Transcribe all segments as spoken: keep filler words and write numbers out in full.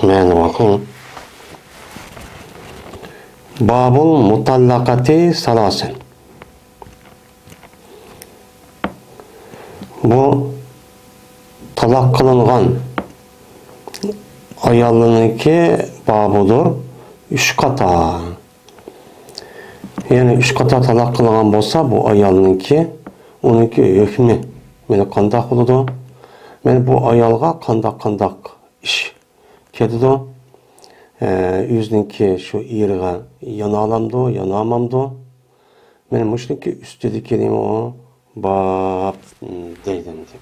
مەنە باقىڭ. بابۇل مۇتەللەقەتى سالاسەن. بۇ تالاق قىلىنغان ئايالنىڭكى بابىدۇر ئۈچ قاتا. يەنى ئۈچ قاتا تالاق قىلغان بولسا، بۇ ئايالنىڭكى، ئۇنىڭكى ھۆكمى مانا قانداق بولىدۇ؟ مانا بۇ ئايالغا قانداق، قانداق ئىش كېتىدۇ؟ ئە، ئۆزىنىڭكى شۇ ئېرىغا يانالامدۇ، يانالمامدۇ؟ مانا مۇشۇنىڭكى ئۈستىدىكى نېمە ئۇ؟ باب، دەيدۇ ئەمدى.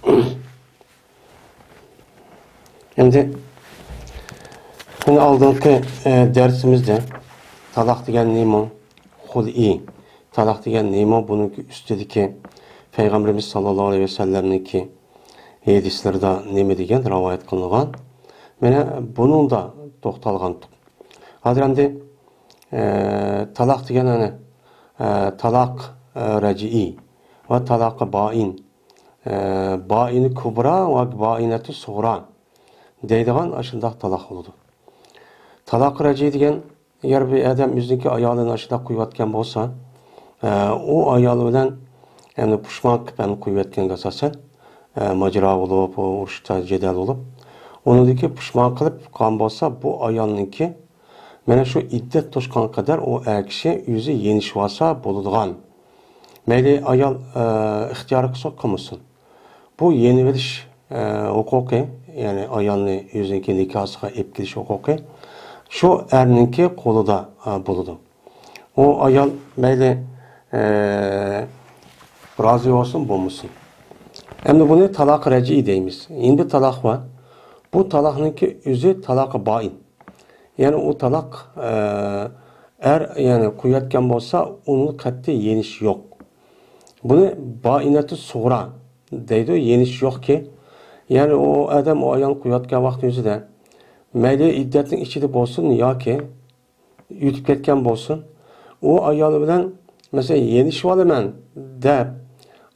ئەمدى، مانا ئالدىنقى، ئە، دەرسىمىزدە تالاق دېگەن نېمە؟ خۇلئى. تالاق دېگەن نېمە؟ بۇنىڭكى ئۈستىدىكى پەيغەمبىرىمىز ساللاللاھۇ ئەلەيھى ۋەسەللەمنىڭكى ھەدىسلىرىدا نېمە دېگەن، رىۋايەت قىلىنغان. مانا بۇنىڭدا توختالغانتۇق. ھازىر ئەمدى، ئە، تالاق دېگەن، ئەنە، ئە، تالاق، ئە، رەجئىي ۋە تالاقى بائىن. ئە، بائىنى كۇبرا ۋە بائىنەتۇ سۇغرا دەيدىغان ئاشۇنداق تالاق بولىدۇ. تالاق رەجئىي دېگەن، ئەگەر بىر ئادەم ئۆزىنىڭكى ئايالىنى ئاشۇنداق قويۇۋەتكەن بولسا، ئە، ئۇ ئايال بىلەن ئەمدى پۇشمان قىلىپ ئەمدى قويۇۋەتكەنگە ئاساسەن، ئە، ماجىرا بولۇپ، ئۇ ئۇرۇشتا جېدەل بولۇپ، ئۇنىڭدىكى پۇشمان قىلىپ قىلغان بولسا، بۇ ئايالنىڭكى مانا شۇ ئىددەت توشقانغا قەدەر ئۇ ئەر كىشى ئۆزى يېنىشىۋالسا بولىدىغان. مەيلى ئايال، ئە، ئىختىيارى قىلسا قىلمىسۇن. بۇ يېنىۋېلىش، ئە، ھوقۇقى، يەنى ئايالنى ئۆزىنىڭكى نىكاھسىغا ئېلىپ كېلىش ھوقۇقى شۇ ئەرنىڭكى قولىدا، ئە، بولىدۇ. ئۇ ئايال مەيلى، ئە، رازى بولسۇن، بولمىسۇن. ئەمدى بۇنى تالاق رەجئىي دەيمىز. يەنە بىر تالاق بار. بۇ تالاقنىڭكى ئۆزى تالاقى بائىن. يەنى ئۇ تالاق، ئە، ئەر، يەنى قويۇۋەتكەن بولسا، ئۇنىڭ قەتئىي يېنىشى يوق. بۇنى بائىنەتۇ سۇغرا دەيدۇ، يېنىشى يوقكى. يەنى ئۇ ئادەم ئۇ ئايالنى قويۇۋەتكەن ۋاقتى ئۆزىدە، مەيلى ئىددەتنىڭ ئىچىدە بولسۇن ياكى ئۆتۈپ كەتكەن بولسۇن، ئۇ ئايال بىلەن، مەسىلەن، يېنىشىۋالىمەن دەپ،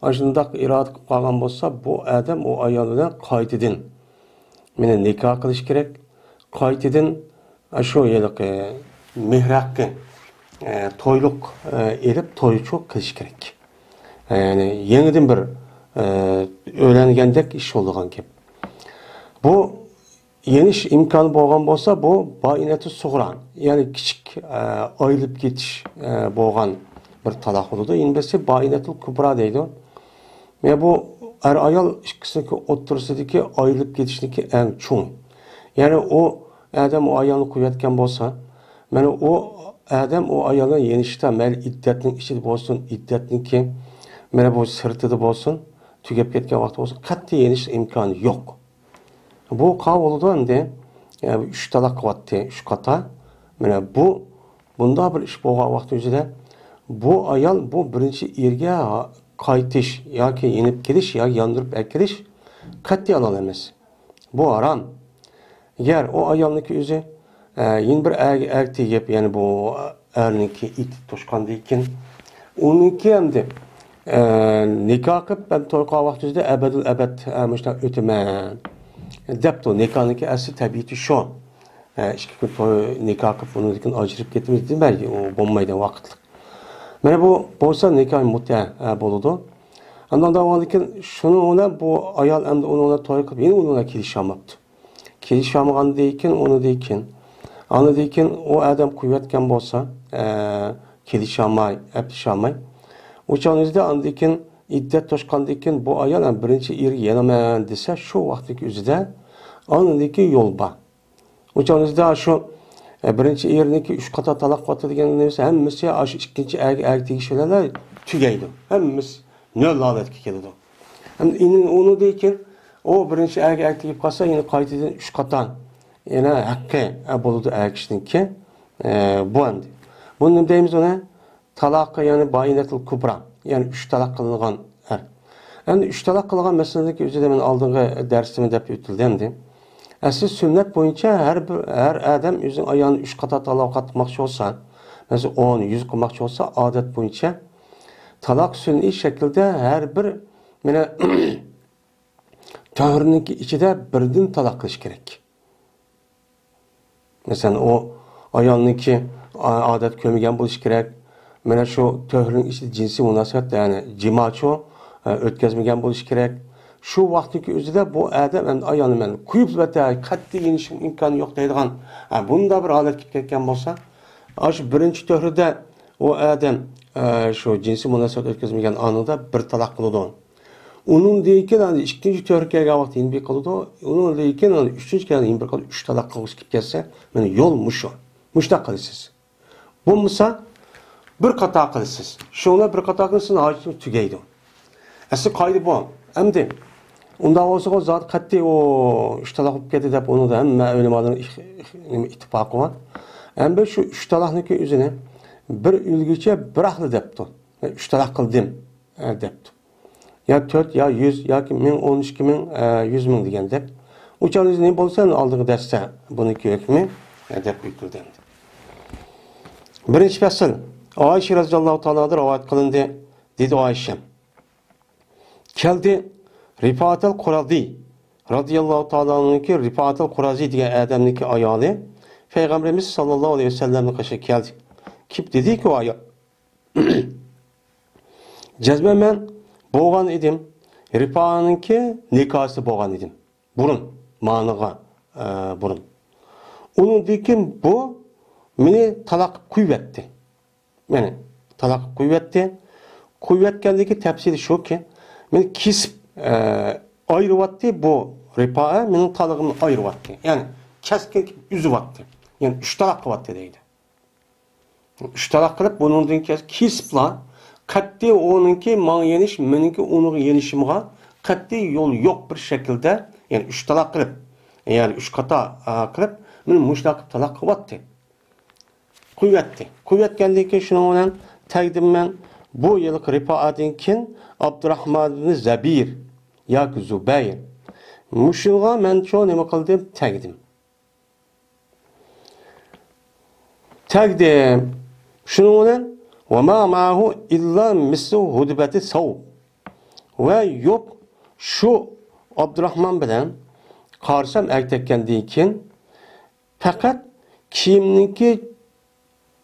ئاشۇنداق ئىرادە قىلىپ قالغان بولسا، بۇ ئادەم ئۇ ئايال بىلەن قايتىدىن مانا نىكاھ قىلىش كېرەك. قايتىدىن، ئە، شۇ ھېلىقى مېھرى ھەققى، ئە، تويلۇق، ئە، ئېلىپ تويچۇ قىلىش كېرەك. ئە، يەنى يېڭىدىن بىر، ئە، ئۆيلەنگەندەك ئىش بولىدىغان گەپ. بۇ يېنىش ئىمكانى بولغان بولسا، بۇ بائىنەتۇ سۇغرا، يەنى كىچىك، ئە، ئايرىلىپ كېتىش، ئە، بولغان بىر تالاق بولىدۇ. يەنە بىرسى بائىنەتۇل كۇبرا دەيدۇ. يەنى بۇ ئەر-ئايال ئىككىسىنىڭكى ئوتتۇرىسىدىكى ئايرىلىپ كېتىشنىڭكى ئەڭ چوڭى. يەنى ئۇ ئادەم ئۇ ئايالنى قويۇۋەتكەن بولسا، مانا ئۇ ئادەم ئۇ ئايال بىلەن يېنىشتا، مەيلى ئىددەتنىڭ ئىچىدە بولسۇن، ئىددەتنىڭكى مانا بۇ سىرتىدا بولسۇن، تۈگەپ كەتكەن ۋاقتى بولسۇن، قەتئىي يېنىش ئىمكانى يوق. بۇ قاۋۇلىدا ئەمدى، ئە، ئۈچ تالاق قىلىۋاتتى، ئۈچ قاتا. مانا بۇ، بۇنداق بىر ئىش بولغان ۋاقتى ئۆزىدە، بۇ ئايال بۇ بىرىنچى ئېرىگە قايتىش ياكى يېنىپ كېلىش ياكى ياندۇرۇپ ئەكېلىش قەتئىي ھالال ئەمەس. بۇ ھارام. ئەگەر ئۇ ئايالنىڭكى ئۆزى، ئە، يەنە بىر ئەرگە ئەر تېگىپ، يەنى بۇ ئەرنىڭكى ئېتى توشقاندىن كېيىن، ئۇنىڭكى ئەمدى، ئە، نىكاھ قىلىپ، ھەم توي قىلغان ۋاقتى ئۆزىدە ئەبەدۇل ئەبەد، ئە، مۇشۇنداق ئۆتىمەن دەپتۇ. نىكاھنىڭكى ئەسلى تەبىئىتى شۇ. ئە، ئىككى كۈن توي، نىكاھ قىلىپ، ئۇنىڭدىن كېيىن ئاجرىشىپ كېتىمىز دېمەيدۇ، ئۇ بولمايدۇ ۋاقىتلىق. مانا بۇ بولسا نىكاھ مۇتئە، ئە، بولىدۇ. ئاندىن داۋاملىكىن شۇنىڭ بىلەن بۇ ئايال ئەمدى ئۇنىڭ بىلەن توي قىلىپ، يەنە ئۇنىڭ بىلەن كېلىشەلمەپتۇ. كېلىشەلمىگەندىن كېيىن، ئۇنىڭدىن كېيىن، ئاندىن كېيىن ئۇ ئادەم قويۇۋەتكەن بولسا، ئە، كېلىشەلمەي، ئەپلىشەلمەي. ئۇ چاغنىڭىزدا ئاندىن كېيىن ئىددەت توشقاندىن كېيىن بۇ ئايال ھەم بىرىنچى ئېرىگە يانىمەن دېسە، شۇ ۋاقىتتىكى ئۆزىدە ئاندىن كېيىن يول بار. ئۇ چاغنىڭىزدا شۇ، ئە، بىرىنچى ئېرىنىڭكى ئۈچ قاتا تالاق قىلىۋاتىدىغان نېمىسى ھەممىسى ئاشۇ ئىككىنچى ئەرگە، ئەرگە تېگىش بىلەنلا تۈگەيدۇ. ھەممىسى نۆل ھالەتكە كېلىدۇ. ئەمدى ئۇنىڭدىن كېيىن ئۇ بىرىنچى ئەرگە، ئەرگە تېگىپ قالسا، يەنە قايتىدىن ئۈچ قاتا، يەنە ھەققى، ئە، بولىدۇ ئەر كىشىنىڭكى. ئە، بۇ ئەمدى. بۇنى نېمە دەيمىز ئۇنى؟ تالاقى، يەنى بائىنەتۇل كۇبرا، يەنى ئۈچ تالاق قىلىنغان ئەر. ئەمدى ئۈچ تالاق قىلغان مەسىلىدىكى ئۆزىدە مەن ئالدىنقى دەرسىمدە دەپ ئۆتۈلدى ئەمدى. ئەسلى سۈننەت بويىچە ھەر بىر، ھەر ئادەم ئۆزىنىڭ ئايالىنى ئۈچ قاتا تالاق قىلماقچى بولسا، مەسىلەن، ئون، يۈز قىلماقچى بولسا، ئادەت بويىچە تالاق سۈنئىي شەكىلدە ھەر بىر، مانا، تەھرىرنىڭكى ئىچىدە بىردىن تالاق قىلىش كېرەك. مەسىلەن، ئۇ ئايالنىڭكى، ئا-، ئادەت كۆرمىگەن بولۇشى كېرەك. مانا شۇ تۆھرىنىڭ ئىچىدە جىنسىي مۇناسىۋەت، يەنى جىماچۇ، ئە، ئۆتكەزمىگەن بولۇشى كېرەك. شۇ ۋاقىتتىكى ئۆزىدە بۇ ئادەم ئەمدى ئايالنى مەن قويۇپ بېتەي، قەتئىي يېنىشىم ئىمكانى يوق دەيدىغان، ئە، بۇنداق بىر ھالەتكە كېلىپ كەتكەن بولسا، ئاشۇ بىرىنچى تۆھرىدە ئۇ ئادەم، ئە، شۇ جىنسىي مۇناسىۋەت ئۆتكۈزمىگەن ئانىدا بىر تالاق قىلىدۇ. ئۇنىڭدىن كېيىن ئەمدى ئىككىنچى تۆھرە كەلگەن ۋاقىتتا يەنە بىر قىلىدۇ. ئۇنىڭدىن كېيىن ئەمدى ئۈچىنچى كەلگەندە يەنە بىر قىلىدۇ. ئۈچ تالاق قىلغۇسى كېلىپ كەتسە، مانا يول مۇشۇ. مۇشۇنداق قىلىسىز. بولمىسا، بىر قاتار قىلىسىز. شۇڭا بىر قاتار قىلسىڭىز، ھاجىتىڭىز تۈگەيدۇ. ئەسلى قائىدە بۇ. ئەمدى ئۇنداق بولسىغۇ، زادى قەتئىي ئۇ ئۈچ تالاق بولۇپ كەتتى دەپ، ئۇنىڭدا ھەممە ئۆلىمالارنىڭ ئىخ-، ئىخ-، نېمە، ئىتتىپاقى بار. ئەمدى شۇ ئۈچ تالاقنىڭكى ئۆزىنى بىر ئۆلگۈچە بىر ئاقلا دەپتۇ. مەن ئۈچ تالاق قىلدىم، ئە، دەپتۇ. يا تۆت، يا يۈز، ياكى مىڭ، ئون ئىككى مىڭ، ئە، يۈز مىڭ دېگەندەك. ئۇ چاغدا نېمە بولسا، ئالدىغا دەسسە، بۇنىڭكى ھۆكمى، ئە، دەپ ئېيتىلدى ئەمدى. بىرىنچى پەسىل. ئائىشە رەزىياللاھۇ تائالا ئانھادىن رىۋايەت قىلىندى، دېدى ئائىشە. كەلدى، رىپائەتەل قۇرازى رەزىياللاھۇ تائالا ئانھۇنىڭكى، رىپائەتەل قۇرازى دېگەن ئادەمنىڭكى ئايالى پەيغەمبىرىمىز ساللاللاھۇ ئەلەيھى ۋەسەللەمنىڭ قېشىغا كەلدى. كېلىپ دېدىكى، ئۇ ئايال، جەزمەن مەن بولغان ئىدىم، رىپائەنىڭكى نىكاھسىدا بولغان ئىدىم. بۇرۇن، مانىغا، ئە، بۇرۇن. ئۇنىڭدىن كېيىن بۇ مېنى تالاق قىلىپ قويۇۋەتتى. مېنى تالاق قىلىپ قويۇۋەتتى. قويۇۋەتكەندىكى تەپسىلى شۇكى، مېنى كېسىپ، ئە، ئايرىۋەتتى. بۇ رىپائە مېنىڭ تالىقىمنى ئايرىۋەتتى. يەنى كەسكىن ئۈزۈۋەتتى. يەنى ئۈچ تالاق قىلىۋەتتى دەيدۇ. ئۈچ تالاق قىلىپ، بۇنىڭدىن كېيىن كېسىپلا، قەتئىي ئۇنىڭكى ماڭا يېنىش، مېنىڭكى ئۇنىڭغا يېنىشىمغا قەتئىي يول يوق بىر شەكىلدە، يەنى ئۈچ تالاق قىلىپ، يەنى ئۈچ قاتار، ئا، قىلىپ، مېنى مۇشۇنداق قىلىپ تالاق قىلىۋەتتى. قويۇۋەتتى. قويۇۋەتكەندىن كېيىن شۇنىڭ بىلەن تەگدىم مەن بۇ يىلقى رىپائەدىن كېيىن ئابدۇراھمان ئىبنى زەبىر ياكى زۇبەير. مۇشۇغا مەن شۇ نېمە قىلدىم؟ تەگدىم. تەگدىم. شۇنىڭ بىلەن، ۋە ما مائەھۇ ئىللا مىسلۇ ھۇدبەتى سەۋب. ۋە يوق، شۇ ئابدۇراھمان بىلەن قارىسام ئەگىپ تەگكەندىن كېيىن پەقەت كىيىمنىڭكى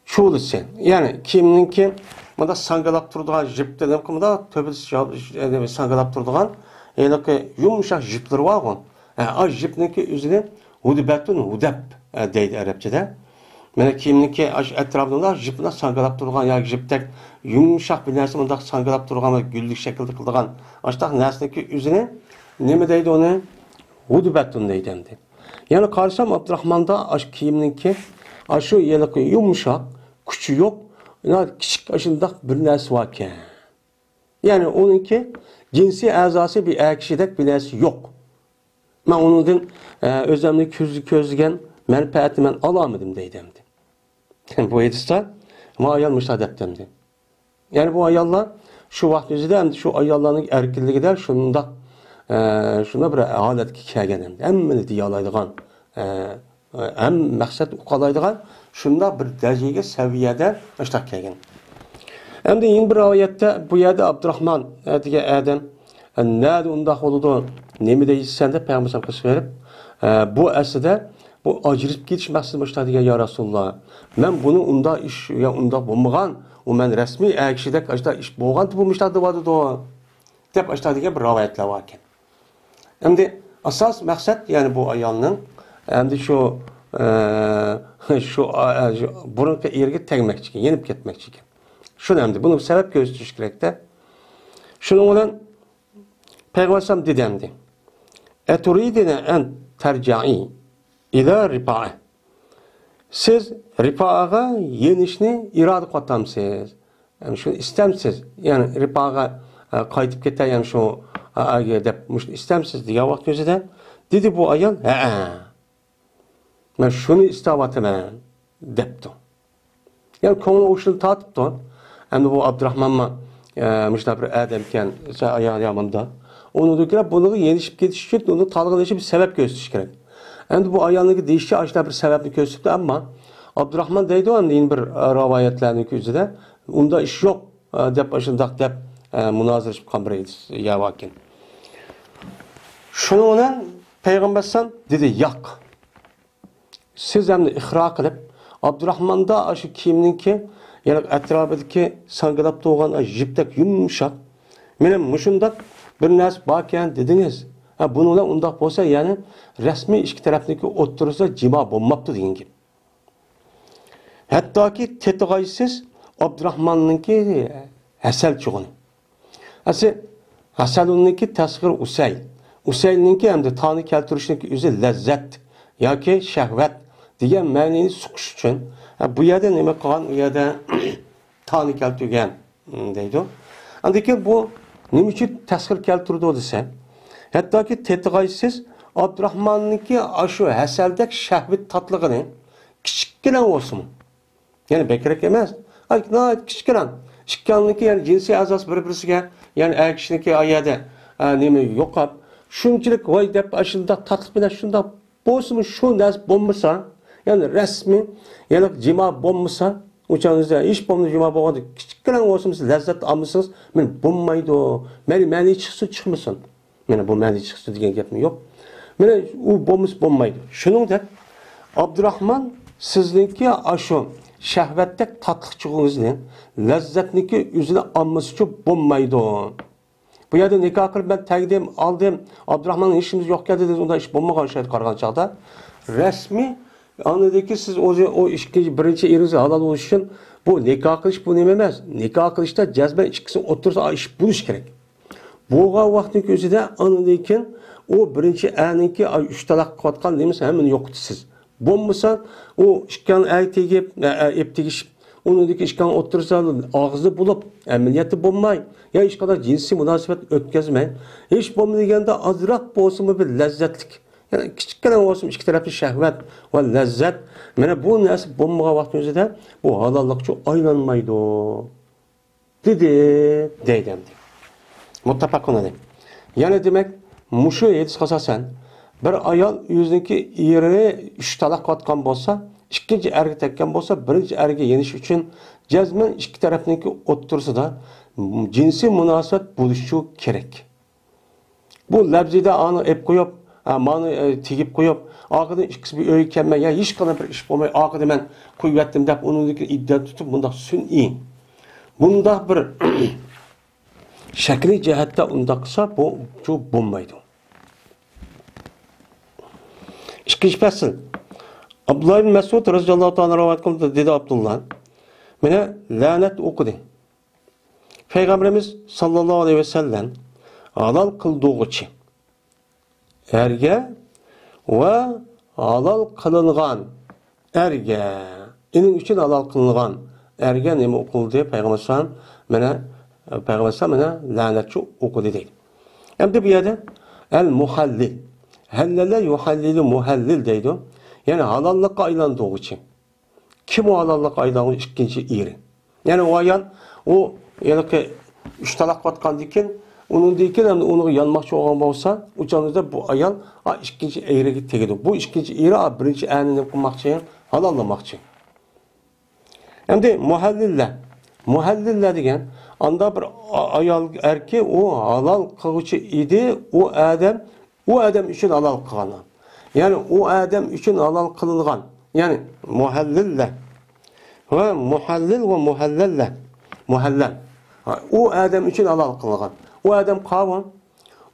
چۇلىسى، يەنى كىيىمنىڭكى مۇنداق ساڭگىلاپ تۇرىدىغان جىپتىن، مۇنداق تۆپىسى ساڭگىلاپ تۇرىدىغان ھېلىقى يۇمشاق جىپلىرى بارغۇ. ھە، ئاشۇ جىپنىڭكى ئۆزىنى ھۇدبەتۇن ھۇدەپ، ئە، دەيدۇ ئەرەبچىدە. مانا كىيىمنىڭكى ئاشۇ ئەتراپىدا جىپلا ساڭگىلاپ تۇرىدىغان ياكى جىپتەك يۇمشاق بىر نەرسە مۇنداق ساڭگىلاپ تۇرىدىغان ۋە گۈللۈك شەكىلدە قىلىدىغان ئاشۇنداق نەرسىنىڭكى ئۆزىنى نېمە دەيدۇ ئۇنى؟ ھۇدبەتۇن دەيدۇ ئەمدى. يەنە قارىسام ئابدۇراھماندا ئاشۇ كىيىمنىڭكى ئاشۇ ھېلىقى يۇمشاق، كۈچى يوق، كىچىك ئاشۇنداق بىر نەرسە باركەن. يەنى ئۇنىڭكى جىنسىي ئەزاسى بىر ئەر كىشىدەك بىر نەرسە يوق. مەن ئۇنىڭدىن، ئە، ئۆزۈمنى كۆز-، كۆزلىگەن مەنپەئەتنى مەن ئالالمىدىم دەيدۇ ئەمدى. بۇ ھەدىستە ما ئايال مۇشۇنداق دەپتۇ ئەمدى. يەنى بۇ ئاياللار شۇ ۋاقىت ئۆزىدە ئەمدى شۇ ئاياللارنىڭ ئەركىنلىكىدە شۇنداق، ئە، شۇنداق بىر ھالەتكە كەلگەن ئەمدى. ھەممىنى دېيالايدىغان، ئە، ھەم مەقسەت ئۇقالايدىغان شۇنداق بىر دەرىجىگە، سەۋىيەدە ئاشۇنداق كەلگەن. ئەمدى يەنە بىر رىۋايەتتە بۇ يەردە ئابدۇراھمان، ئە، دېگەن ئادەم، ئە، نەدە ئۇنداق بولىدۇ، نېمە دەيسەن دەپ پەيغەمبەر قىلىپ بېرىپ، ئە، بۇ ئەسلىدە بۇ ئاجرىشىپ كېتىش مەقسىتى مۇشۇنداق دېگەن، يا رەسۇلاللا، مەن بۇنى ئۇنداق ئىش، يا ئۇنداق بولمىغان، ئۇ مەن رەسمىي ئەر كىشىدەك ئاشۇنداق ئىش بولغانتى بۇ مۇشۇنداق دېۋاتىدۇ، دەپ ئاشۇنداق دېگەن بىر رىۋايەتلەر باركەن. ئەمدى ئاساس مەقسەت، يەنى بۇ ئايالنىڭ ئەمدى شۇ، ئە، شۇ، ئە، شۇ بۇرۇنقى ئېرىگە تەگمەكچى ئىكەن، يېنىپ كەتمەكچى ئىكەن. شۇنى ئەمدى بۇنى سەۋەب كۆرسىتىش كېرەكتە. شۇنىڭ بىلەن پەيغەمبەر ئەلەيھىسسالام دېدى ئەمدى، ئەتۇرىدىنە ئەن تەرجەئى ئىلە رىپائە. سىز رىپائەغە يېنىشنى ئىرادە قىلىۋاتامسىز؟ يەنى شۇنى ئىستەمسىز؟ يەنى رىپائەغە، ئە، قايتىپ كېتەي، يەنى شۇ، ئە، ئەگە دەپ مۇشۇنى ئىستەمسىز دېگەن ۋاقىت ئۆزىدە دېدى بۇ ئايال، ھەئە. مەن شۇنى ئىستەۋاتىمەن، دەپتۇ. يەنى كۆڭلى ھوشىنى تارتىپتۇ. ئەمدى بۇ ئابدۇراھمانمۇ، ئە، مۇشۇنداق بىر ئادەمكەن، سەن ئاياغ ياماندا. ئۇنىڭدىن كېيىن بۇنىڭغا يېنىشىپ كېتىش ئۈچۈن ئۇنىڭ تالغىنىشى بىر سەۋەب كۆرسىتىش كېرەك. ئەمدى بۇ ئايالنىڭكى دېيىشىچە ئاشۇنداق بىر سەۋەبنى كۆرسىتىپتۇ، ئەمما ئابدۇراھمان دەيدۇ، ئەمدى يەنە بىر، ئە، رىۋايەتلەرنىڭ كۆزىدە ئۇنداق ئىش يوق، ئە، دەپ ئاشۇنداق دەپ، ئە، مۇنازىرىلىشىپ قالغان بىر يەر باركەن. شۇنىڭ بىلەن پەيغەمبەر ئەلەيھىسسالام دېدى، ياق. سىز ئەمدى ئىقرار قىلىپ، ئابدۇراخماندا ئاشۇ كىيىمنىڭكى، يەنى ئەتراپىدىكى ساڭگىلاپ تۇرغان يىپتەك يۇمشاق، مېنىڭ مۇشۇنداق بىر نەرسە باركەن دېدىڭىز. ھە، بۇنىڭ بىلەن ئۇنداق بولسا، يەنى رەسمىي ئىككى تەرەپنىڭكى ئوتتۇرىسىدا جىما بولماپتۇ دېگەن گەپ. ھەتتاكى تېتىغايسىز ئابدۇراخماننىڭكى ھەسەل چۇغىنى. ئەسلى ھەسەلۇننىڭكى تەسغىر ئۇسەيل. ئۇسەيلنىڭكى ھەمدە تانى كەلتۈرۈشنىڭكى ئۆزى لەززەت ياكى شەھۋەت دېگەن مەنىنى سۇقۇش ئۈچۈن، ھە، بۇ يەردە نېمە قىلغان؟ ئۇ يەردە تانى كەلتۈرگەن، دەيدۇ. ئاندىن كېيىن بۇ نېمە ئۈچۈن تەسغىر كەلتۈرىدۇ دېسە، ھەتتاكى تېتىغايسىز ئابدۇراخماننىڭكى ئاشۇ ھەسەلدەك شەھۋەت تاتلىقىنى كىچىككىنە بولسىمۇ، يەنى بەكرەك ئەمەس، ئاي، ناھايىتى كىچىككىنە، ئىككىڭنىڭكى، يەنى جىنسىي ئەزاسى بىر-بىرسىگە، يەنى ئەر كىشىنىڭكى ئايەدە، ئە، نېمە يوقاپ، شۇنچىلىك ۋاي دەپ ئاشۇنداق تاتلىق بىلەن شۇنداق بولسىمۇ، شۇ نەرسە بولمىسا، يەنى رەسمىي، يەنى جىما بولمىسا، ئۇ چاغدا ھېچ بولمىسا جىما بولغاندا كىچىككىنە بولسىمۇ سىز لەززەت ئالمىسىڭىز، مېنى بولمايدۇ. مەيلى مەنى چىقسۇن، چىقمىسۇن. مانا بۇ مەنى چىقسۇن دېگەن گەپمۇ يوق. مانا ئۇ بولمىسا بولمايدۇ. شۇنىڭدەك ئابدۇراخمان سىزنىڭكى ئاشۇ شەھۋەتتەك تاتلىق چۇغىڭىزنى، لەززەتنىڭكى ئۆزىنى ئالمىسىچۇ بولمايدۇ. بۇ يەردە نىكاھ قىلىپ مەن تەگدىم، ئالدىم، ئابدۇراخماننىڭ ھېچ نېمىسى يوقكەن دېدىڭىز، ئۇنداق ئىش بولمىغان شايىت قارىغان چاغدا. رەسمىي ئاندىن كېيىن سىز ئۆزى ئۇ ئىككىنچى، بىرىنچى ئېرىڭىزگە ھالال بولۇش ئۈچۈن بۇ نىكاھ قىلىش بۇ نېمە ئەمەس. نىكاھ قىلىشتا جەزمەن ئىككىسىنىڭ ئوتتۇرىسىدا ئىش بولۇش كېرەك. بولغان ۋاقىتنىڭ ئۆزىدە ئاندىن كېيىن ئۇ بىرىنچى ئەرنىڭكى ئۈچ تالاق قىلىۋاتقان نېمىسى ھەممىنى يوقىتىسىز. بولمىسا ئۇ ئىككىڭ ئەر تېگىپ، ئە، ئە، ئېپ تېگىشىپ، ئۇنىڭدىكى ئىككىڭ ئوتتۇرىسىدا ئاغزى بولۇپ، ئەمەلىيەتتە بولماي، يا ھېچقانداق جىنسىي مۇناسىۋەت ئۆتكۈزمەي، ھېچ بولمىدى دېگەندە ئازراق بولسىمۇ بىر لەززەتلىك، يەنى كىچىككىنە بولسىمۇ ئىككى تەرەپلىك شەھۋەت ۋە لەززەت، مانا بۇ نەرسە بولمىغان ۋاقىتنىڭ ئۆزىدە بۇ ھالاللىقچۇ ئايلانمايدۇ. دېدى، دەيدۇ ئەمدى. مۇتتەپەقۇن ئەلەيھ. يەنى دېمەك، مۇشۇ ھەدىسكە ئاساسەن، بىر ئايال ئۆزىنىڭكى ئېرى ئۈچ تالاق قىلىۋاتقان بولسا، ئىككىنچى ئەرگە تەگكەن بولسا، بىرىنچى ئەرگە يېنىش ئۈچۈن جەزمەن ئىككى تەرەپنىڭكى ئوتتۇرىسىدا جىنسىي مۇناسىۋەت بولۇشى كېرەك. بۇ لەپزىدە ئانى ئېپ قويۇپ، ھە، مانى، ئە، تېگىپ قويۇپ، ئارقىدىن ئىككىسى بىر ئۆيگە كەلمەي، يا ھېچقانداق بىر ئىش بولماي، ئارقىدا مەن قويۇۋەتتىم دەپ، ئۇنىڭدىن كېيىن ئىددە تۇتۇپ، بۇنداق سۈنئىي، بۇنداق بىر شەكلىي جەھەتتە ئۇنداق قىلسا، بۇ، بۇ بولمايدۇ. ئىككىنچى پەسىل. ئابدۇللا ئىبن مەسئۇد رەزىياللاھۇ تائالا رىۋايەت قىلدى، دېدى ئابدۇللا، مانا لەنەت ئوقۇدى. پەيغەمبىرىمىز ساللاللاھۇ ئەلەيھى ۋەسەللەم ھالال قىلدۇرغۇچى ئەرگە ۋە ھالال قىلىنغان ئەرگە، ئېنىڭ ئۈچۈن ھالال قىلىنغان ئەرگە نېمە ئوقۇلدى؟ پەيغەمبەر ئەلەيھىسسالام مانا، پەيغەمبەر ئەلەيھىسسالام مانا لەنەتچۇ ئوقۇدى دەيدۇ. ئەمدى بۇ يەردە ئەل مۇھەللىل، ھەللەلە يۇھەللىلۇ مۇھەللىل دەيدۇ. يەنى ھالاللىققا ئايلاندۇرغۇچى. كىم ئۇ ھالاللىققا ئايلانغۇچى؟ ئىككىنچى ئېرى. يەنى ئۇ ئايال، ئۇ ھېلىقى ئۈچ تالاق قىلىۋاتقاندىن كېيىن، ئۇنىڭدىن كېيىن ئەمدى ئۇنىڭغا يانماقچى بولغان بولسا، ئۇ چاغدا بۇ ئايال، ئا، ئىككىنچى ئېرىگە تېگىدۇ. بۇ ئىككىنچى ئېرى، ئا، بىرىنچى ئەرنى نېمە قىلماقچى؟ ھالاللىماقچى. ئەمدى مۇھەللىللە. مۇھەللىللە دېگەن ئاندا بىر ئا-، ئايال ئەركى، ئۇ ھالال قىلغۇچى ئىدى، ئۇ ئادەم ئۇ ئادەم ئۈچۈن ھالال قىلغان. يەنى ئۇ ئادەم ئۈچۈن ھالال قىلىنغان. يەنى مۇھەللىللە. ۋە مۇھەللىل ۋە مۇھەللەللە. مۇھەللەل. ھا، ئۇ ئادەم ئۈچۈن ھالال قىلىنغان. ئۇ ئادەم قاۋۇ؟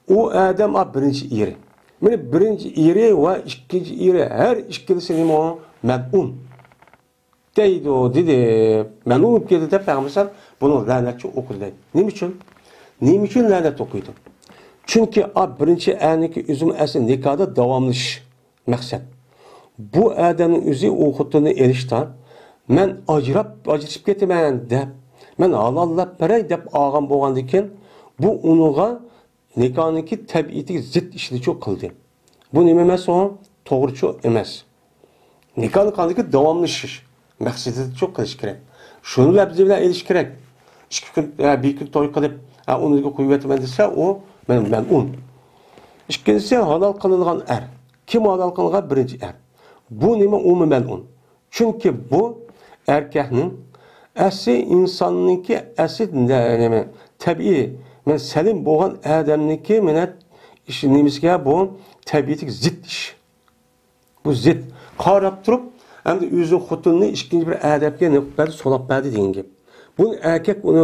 ئۇ ئادەم، ئا، بىرىنچى ئېرى. مانا بىرىنچى ئېرى ۋە ئىككىنچى ئېرى، ھەر ئىككىلىسى نېمە ئۇ؟ مەلئۇن. دەيدۇ، دېدى. مەلئۇن بولۇپ كەتتى دەپ پەيغەمبەر ئەلەيھىسسالام بۇنىڭغا لەنەتچۇ ئوقۇدى دەيدۇ. نېمە ئۈچۈن؟ نېمە ئۈچۈن لەنەت ئوقۇيدۇ؟ چۈنكى ئا بىرىنچى ئەرنىڭكى ئۆزىمۇ ئەسلى نىكاھدا داۋاملىشىش مەقسەت. بۇ ئادەمنىڭ ئۆزى ئۇ خوتۇننى ئېلىشتا، مەن ئاجراپ، ئاجرىشىپ كېتىمەن دەپ، مەن ھالاللاپ بېرەي دەپ ئالغان بولغاندىكىن، بۇ ئۇنىڭغا نىكاھنىڭكى تەبىئىتىگە زىت ئىشنىچۇ قىلدى. بۇ نېمە ئەمەس ئۇ؟ توغرىچۇ ئەمەس. نىكاھنى قاندىكى داۋاملىشىش مەقسىتىدىچۇ قىلىش كېرەك. شۇنى لەپزى بىلەن ئېلىش كېرەك. ئىككى كۈن، ھە، بىر كۈن توي قىلىپ، ھە، ئۇنى قويۇۋېتىمەن دېسە، ئۇ مەن-، مەلئۇن. ئىككىنچىسى، ھالال قىلىنغان ئەر. كىم ھالال قىلىنغان؟ بىرىنچى ئەر. بۇ نېمە؟ ئۇمۇ مەلئۇن. چۈنكى بۇ ئەركەكنىڭ ئەسلى ئىنساننىڭكى ئەسلى نە-، نېمە، تەبىئىي، مەن سەلىم بولغان ئادەمنىڭكى مەنە ئىش نېمىسىگە بۇ تەبىئىتىگە زىت ئىش. بۇ زىت. قاراپ تۇرۇپ، ئەمدى ئۆزىنىڭ خوتۇنىنى ئىككىنچى بىر ئەدەمگە نېمە قىلىپ بەردى، سولاپ بەردى دېگەن گەپ. بۇنى ئەركەك ئۇنى،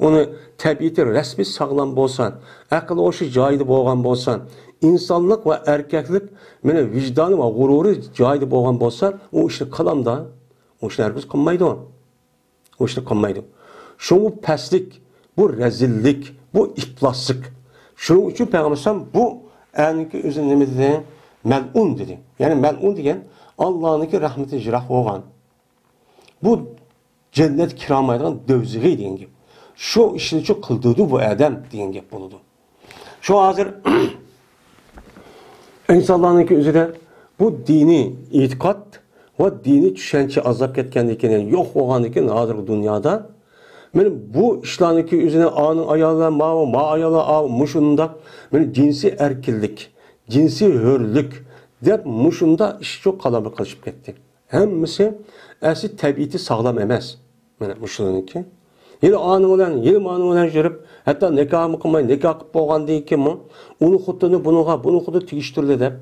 ئۇنى تەبىئىتى رەسمىي ساغلام بولسا، ئەقىل ھوشى جايىدا بولغان بولسا، ئىنسانلىق ۋە ئەركەكلىك، مانا، ۋىجدانى ۋە غۇرۇرى جايىدا بولغان بولسا، ئۇ ئىشنى قىلامدا؟ ئۇ ئىشنى ھەرگىز قىلمايدۇ. ئۇ ئىشنى قىلمايدۇ. شۇڭا بۇ پەسلىك، بۇ رەزىللىك، بۇ ئىپلاسلىق. شۇنىڭ ئۈچۈن پەيغەمبەر ئەلەيھىسسالام بۇ ئەرنىڭكى ئۆزىنى نېمە دېدى؟ مەلئۇن دېدى. يەنى مەلئۇن دېگەن ئاللانىڭكى رەھمىتى يىراق بولغان. بۇ جەننەتكە كىرەلمەيدىغان دۆزىخىي دېگەن گەپ. شۇ ئىشنىچۇ قىلدۇردى بۇ ئادەم دېگەن گەپ بولىدۇ. شۇ ھازىر ئىنسانلارنىڭكى ئۆزىدە بۇ دىنىي ئېتىقاد ۋە دىنىي چۈشەنچە ئازلاپ كەتكەندىن كېيىن، يوق بولغاندىن كېيىن، ھازىرقى دۇنيادا مانا بۇ ئىشلارنىڭكى ئۆزىنى ئانىڭ ئايالى ماۋۇ، ما ئايالى ئاۋۇ، مۇشۇنداق مانا جىنسىي ئەركىنلىك، جىنسىي ھۆرلۈك دەپ مۇشۇنداق ئىشچۇ قالامى قىلىشىپ كەتتى. ھەممىسى ئەسلى تەبىئىتى ساغلام ئەمەس. مانا مۇشۇنىڭكى. ھېلى ئانىڭ بىلەن، ھېلى مانىڭ بىلەن يۈرۈپ، ھەتتا نىكاھمۇ قىلماي، نىكاھ قىلىپ بولغاندىن كېيىنمۇ ئۇنىڭ خوتۇنى بۇنىڭغا، بۇنىڭ خوتۇنى تېگىشتۈرىدۇ دەپ،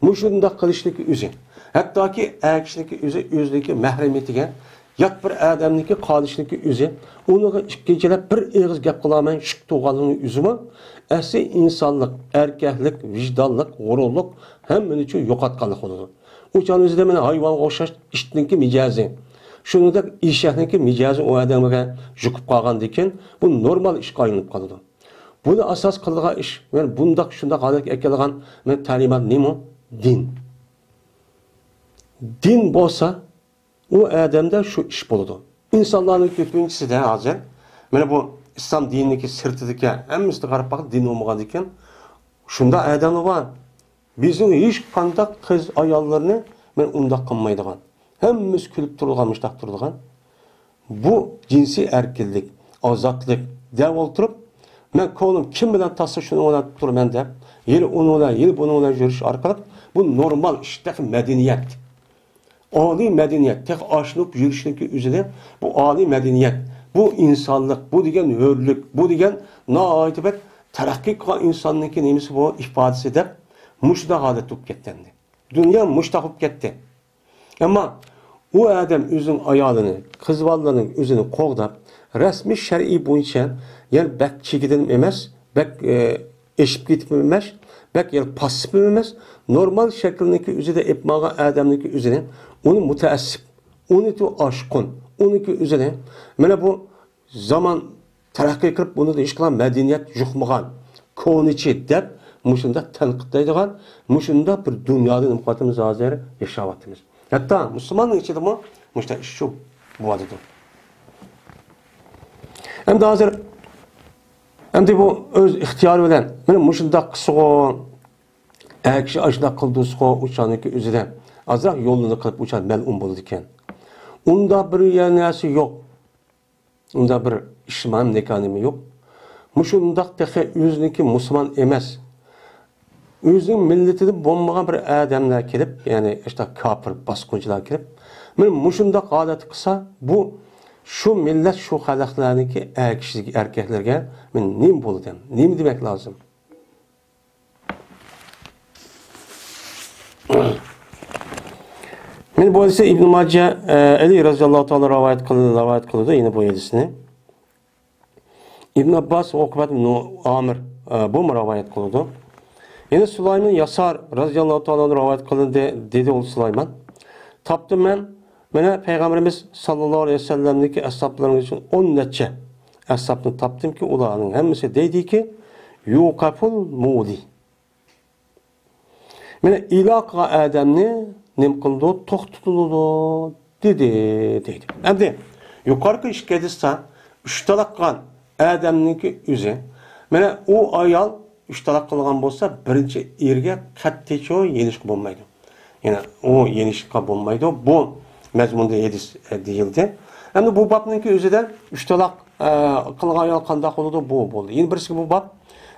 مۇشۇنداق قىلىشنىڭكى ئۆزى. ھەتتاكى ئەر كىشىنىڭكى ئۆزى ئۆزىنىڭكى مەھرىمىيىتىگە يات بىر ئادەمنىڭكى قالىشىنىڭكى ئۆزى، ئۇنىڭغا ئىككىنچىلەپ بىر ئېغىز گەپ قىلالماي شۈك تۇرغانلىقنىڭ ئۆزىمۇ ئەسلى ئىنسانلىق، ئەركەكلىك، ۋىجدانلىق، غۇرۇرلۇق ھەممىنىچۇ يوقاتقانلىق بولىدۇ. ئۇ چاغنىڭ ئۆزىدە مانا ھايۋانغا ئوخشاش ئىتنىڭكى مىجەزى، شۇنىڭدەك ئېشەكنىڭكى مىجەزى ئۇ ئادەمگە يۇقۇپ قالغاندىن كېيىن، بۇ نورمال ئىشقا ئايلىنىپ قالىدۇ. بۇنى ئاساس قىلىدىغان ئىش، مانا بۇنداق شۇنداق ھالەتكە ئەكېلىدىغان مانا تەلىمات نېمە؟ دىن. دىن بولسا، ئۇ ئادەمدە شۇ ئىش بولىدۇ. ئىنسانلارنىڭ كۆپىنچىسىدە ھازىر، مانا بۇ ئىسلام دىنىنىڭكى سىرتىدىكى ھەممىسىگە قاراپ باققان دىن بولمىغاندىكىن، شۇنداق ئادەملەر بار. بىزنىڭ ھېچقانداق قىز ئاياللىرىنى مەن ئۇنداق قىلمايدىغان. ھەممىسى كۈلۈپ تۇرىدىغان، مۇشتاق تۇرىدىغان. بۇ جىنسىي ئەركىنلىك، ئازادلىق دەپ ئولتۇرۇپ، مەن كۆڭلۈم كىم بىلەن تارتسا شۇنىڭ بىلەن تۇرىمەن دەپ، ھېلى ئۇنىڭ بىلەن، ھېلى بۇنىڭ بىلەن يۈرۈش ئارقىلىق بۇ نورمال ئىش، تېخى مەدەنىيەت. ئالىي مەدەنىيەت، تېخى ئاشۇنىڭ يۈرۈشنىڭكى ئۆزىدە بۇ ئالىي مەدەنىيەت، بۇ ئىنسانلىق، بۇ دېگەن ھۆرلۈك، بۇ دېگەن ناھايىتى بەك تەرەققىي قىلغان ئىنساننىڭكى نېمىسى بۇ، ئىپادىسى دەپ مۇشۇنداق ھالەت بولۇپ كەتكەنىدى. دۇنيا مۇشۇنداق بولۇپ كەتتى. ئەمما ئۇ ئادەم ئۆزىنىڭ ئايالىنى، قىز بالىلىرىنىڭ ئۆزىنى قوغداپ، رەسمىي شەرئىي بويىچە، يەنى بەك چېكىدىن ئەمەس، بەك، ئە، ئېشىپ كېتىپ ئەمەس، بەك يەنى پاسسىپ ئەمەس، نورمال شەكىلنىڭكى ئۆزىدە ئېلىپ ماڭغان ئادەمنىڭكى ئۆزىنى، ئۇنى مۇتەئەسسىپ، ئۇنىكى ئاشقۇن، ئۇنىكى ئۆزىنى، مانا بۇ زامان تەرەققىي قىلىپ، بۇنىڭدا ھېچقانداق مەدەنىيەت يۇقمىغان، كونىچى دەپ مۇشۇنداق تەنقىدلەيدىغان، مۇشۇنداق بىر دۇنيادا نېمە قىلىۋاتىمىز، ھازىر ياشاۋاتىمىز. ھەتتا مۇسۇلماننىڭ ئىچىدىمۇ مۇشۇنداق ئىشچۇ بولۇۋاتىدۇ. ئەمدى ھازىر، ئەمدى بۇ ئۆز ئىختىيارى بىلەن، مانا مۇشۇنداق قىلسىغۇ، ئەر كىشى ئاشۇنداق قىلدۇرسىغۇ، ئۇ چاغنىڭكى ئۆزىدە ئازراق يولىنى قىلىپ، ئۇ چاغ مەلئۇن بولىدىكەن. ئۇنداق بىر يەر نەرسە يوق. ئۇنداق بىر ئىشمۇ، نىكاھنىمۇ يوق. مۇشۇنداق تېخى ئۆزىنىڭكى مۇسۇلمان ئەمەس، ئۆزىنىڭ مىللىتىدىن بولمىغان بىر ئادەملەر كېلىپ، يەنى ئىشتا كاپىر، باسقۇنچىلار كېلىپ، مانا مۇشۇنداق ھالەتتە قىلسا، بۇ شۇ مىللەت، شۇ خەلقلەرنىڭكى ئەر كىشىلىك ئەركەكلىرىگە مەن نېمە بولىدىم؟ نېمە دېمەك لازىم؟ مانا بۇ ھەدىسنى ئىبن ماجە، ئە، ئەلى رەزىياللاھۇ تائالا رىۋايەت قىل-، رىۋايەت قىلىدۇ، يەنە بۇ ھەدىسنى. ئىبن ئابباس، ئوقبەت ئىبن ئامىر، ئە، بۇمۇ رىۋايەت قىلىدۇ. يەنە سۇلايمان ياسار رەزىياللاھۇ تائالا ئانھۇ رىۋايەت قىلىندى، دېدى ئۇ سۇلايمان. تاپتىم مەن، مانا پەيغەمبىرىمىز ساللاللاھۇ ئەلەيھى ۋەسەللەمنىڭكى ئەسھابلىرىنىڭ ئىچىدىن ئون نەچچە ئەسھابنى تاپتىمكى، ئۇلارنىڭ ھەممىسى دەيدىكى، يۇقەفۇل مۇلى. مانا ئىلا قىلغان ئادەمنى نېمە قىلىدۇ؟ توختىتىلىدۇ، دېدى، دەيدۇ. ئەمدى يۇقىرىقى ئىككى ھەدىستە ئۈچ تالاق قىلغان ئادەمنىڭكى ئۆزى، مانا ئۇ ئايال ئۈچ تالاق قىلغان بولسا، بىرىنچى ئېرىگە قەتئىيچۇ يېنىشقا بولمايدۇ. يەنى ئۇ يېنىشقا بولمايدۇ. بۇ مەزمۇندا ھەدىس، ئە، دېيىلدى. ئەمدى بۇ بابنىڭكى ئۆزىدە ئۈچ تالاق، ئە، قىلغان ئايال قانداق بولىدۇ؟ بۇ بولدى. يەنە بىرسىگە بۇ باب.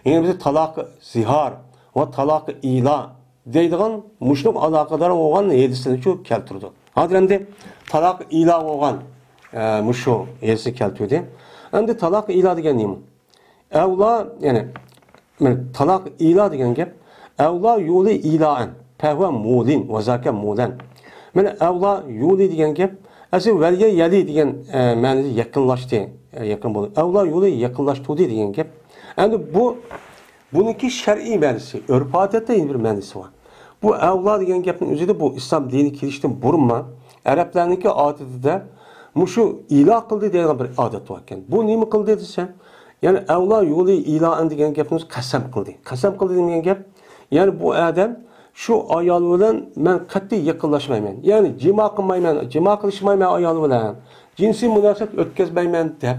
يەنە بىرسى تالاق زىھار ۋە تالاق ئىلا دەيدىغان مۇشۇنىڭغا ئالاقىدار بولغان ھەدىسلەرنىچۇ كەلتۈرىدۇ. ھازىر ئەمدى تالاق ئىلا بولغان، ئە، مۇشۇ ھەدىسنى كەلتۈردى. ئەمدى تالاق ئىلا دېگەن نېمە؟ ئەۋلا، يەنى، مانا تالاق ئىلا دېگەن گەپ، ئەۋلا يولى ئىلائەن. فهو مولين وذاك مولان. مانا ئەۋلا يولى دېگەن گەپ، ئەسلى ۋەليە يەلى دېگەن، ئە، مەنىدە يېقىنلاشتى، ئە، يېقىن بولدى. ئەۋلا يولى يېقىنلاشتۇردى دېگەن گەپ. ئەمدى بۇ، بۇنىڭكى شەرئىي مەنىسى، ئۆرپ-ئادەتتە يەنە بىر مەنىسى بار. بۇ ئەۋلا دېگەن گەپنىڭ ئۆزىدە بۇ ئىسلام دىنى كېلىشتىن بۇرۇنما ئەرەبلەرنىڭكى ئادىتىدە مۇشۇ ئىلا قىلدى دەيدىغان بىر ئادەت بار ئىكەن. بۇ نېمە قىلدى دېسە، يەنى ئەۋلا يولى ئىلائەن دېگەن گەپنى قەسەم قىلدى. قەسەم قىلدى دېگەن گەپ، يەنى بۇ ئادەم شۇ ئايال بىلەن مەن قەتئىي يېقىنلاشمايمەن. يەنى جىما قىلمايمەن، جىما قىلىشمايمەن ئايال بىلەن. جىنسىي مۇناسىۋەت ئۆتكۈزمەيمەن دەپ،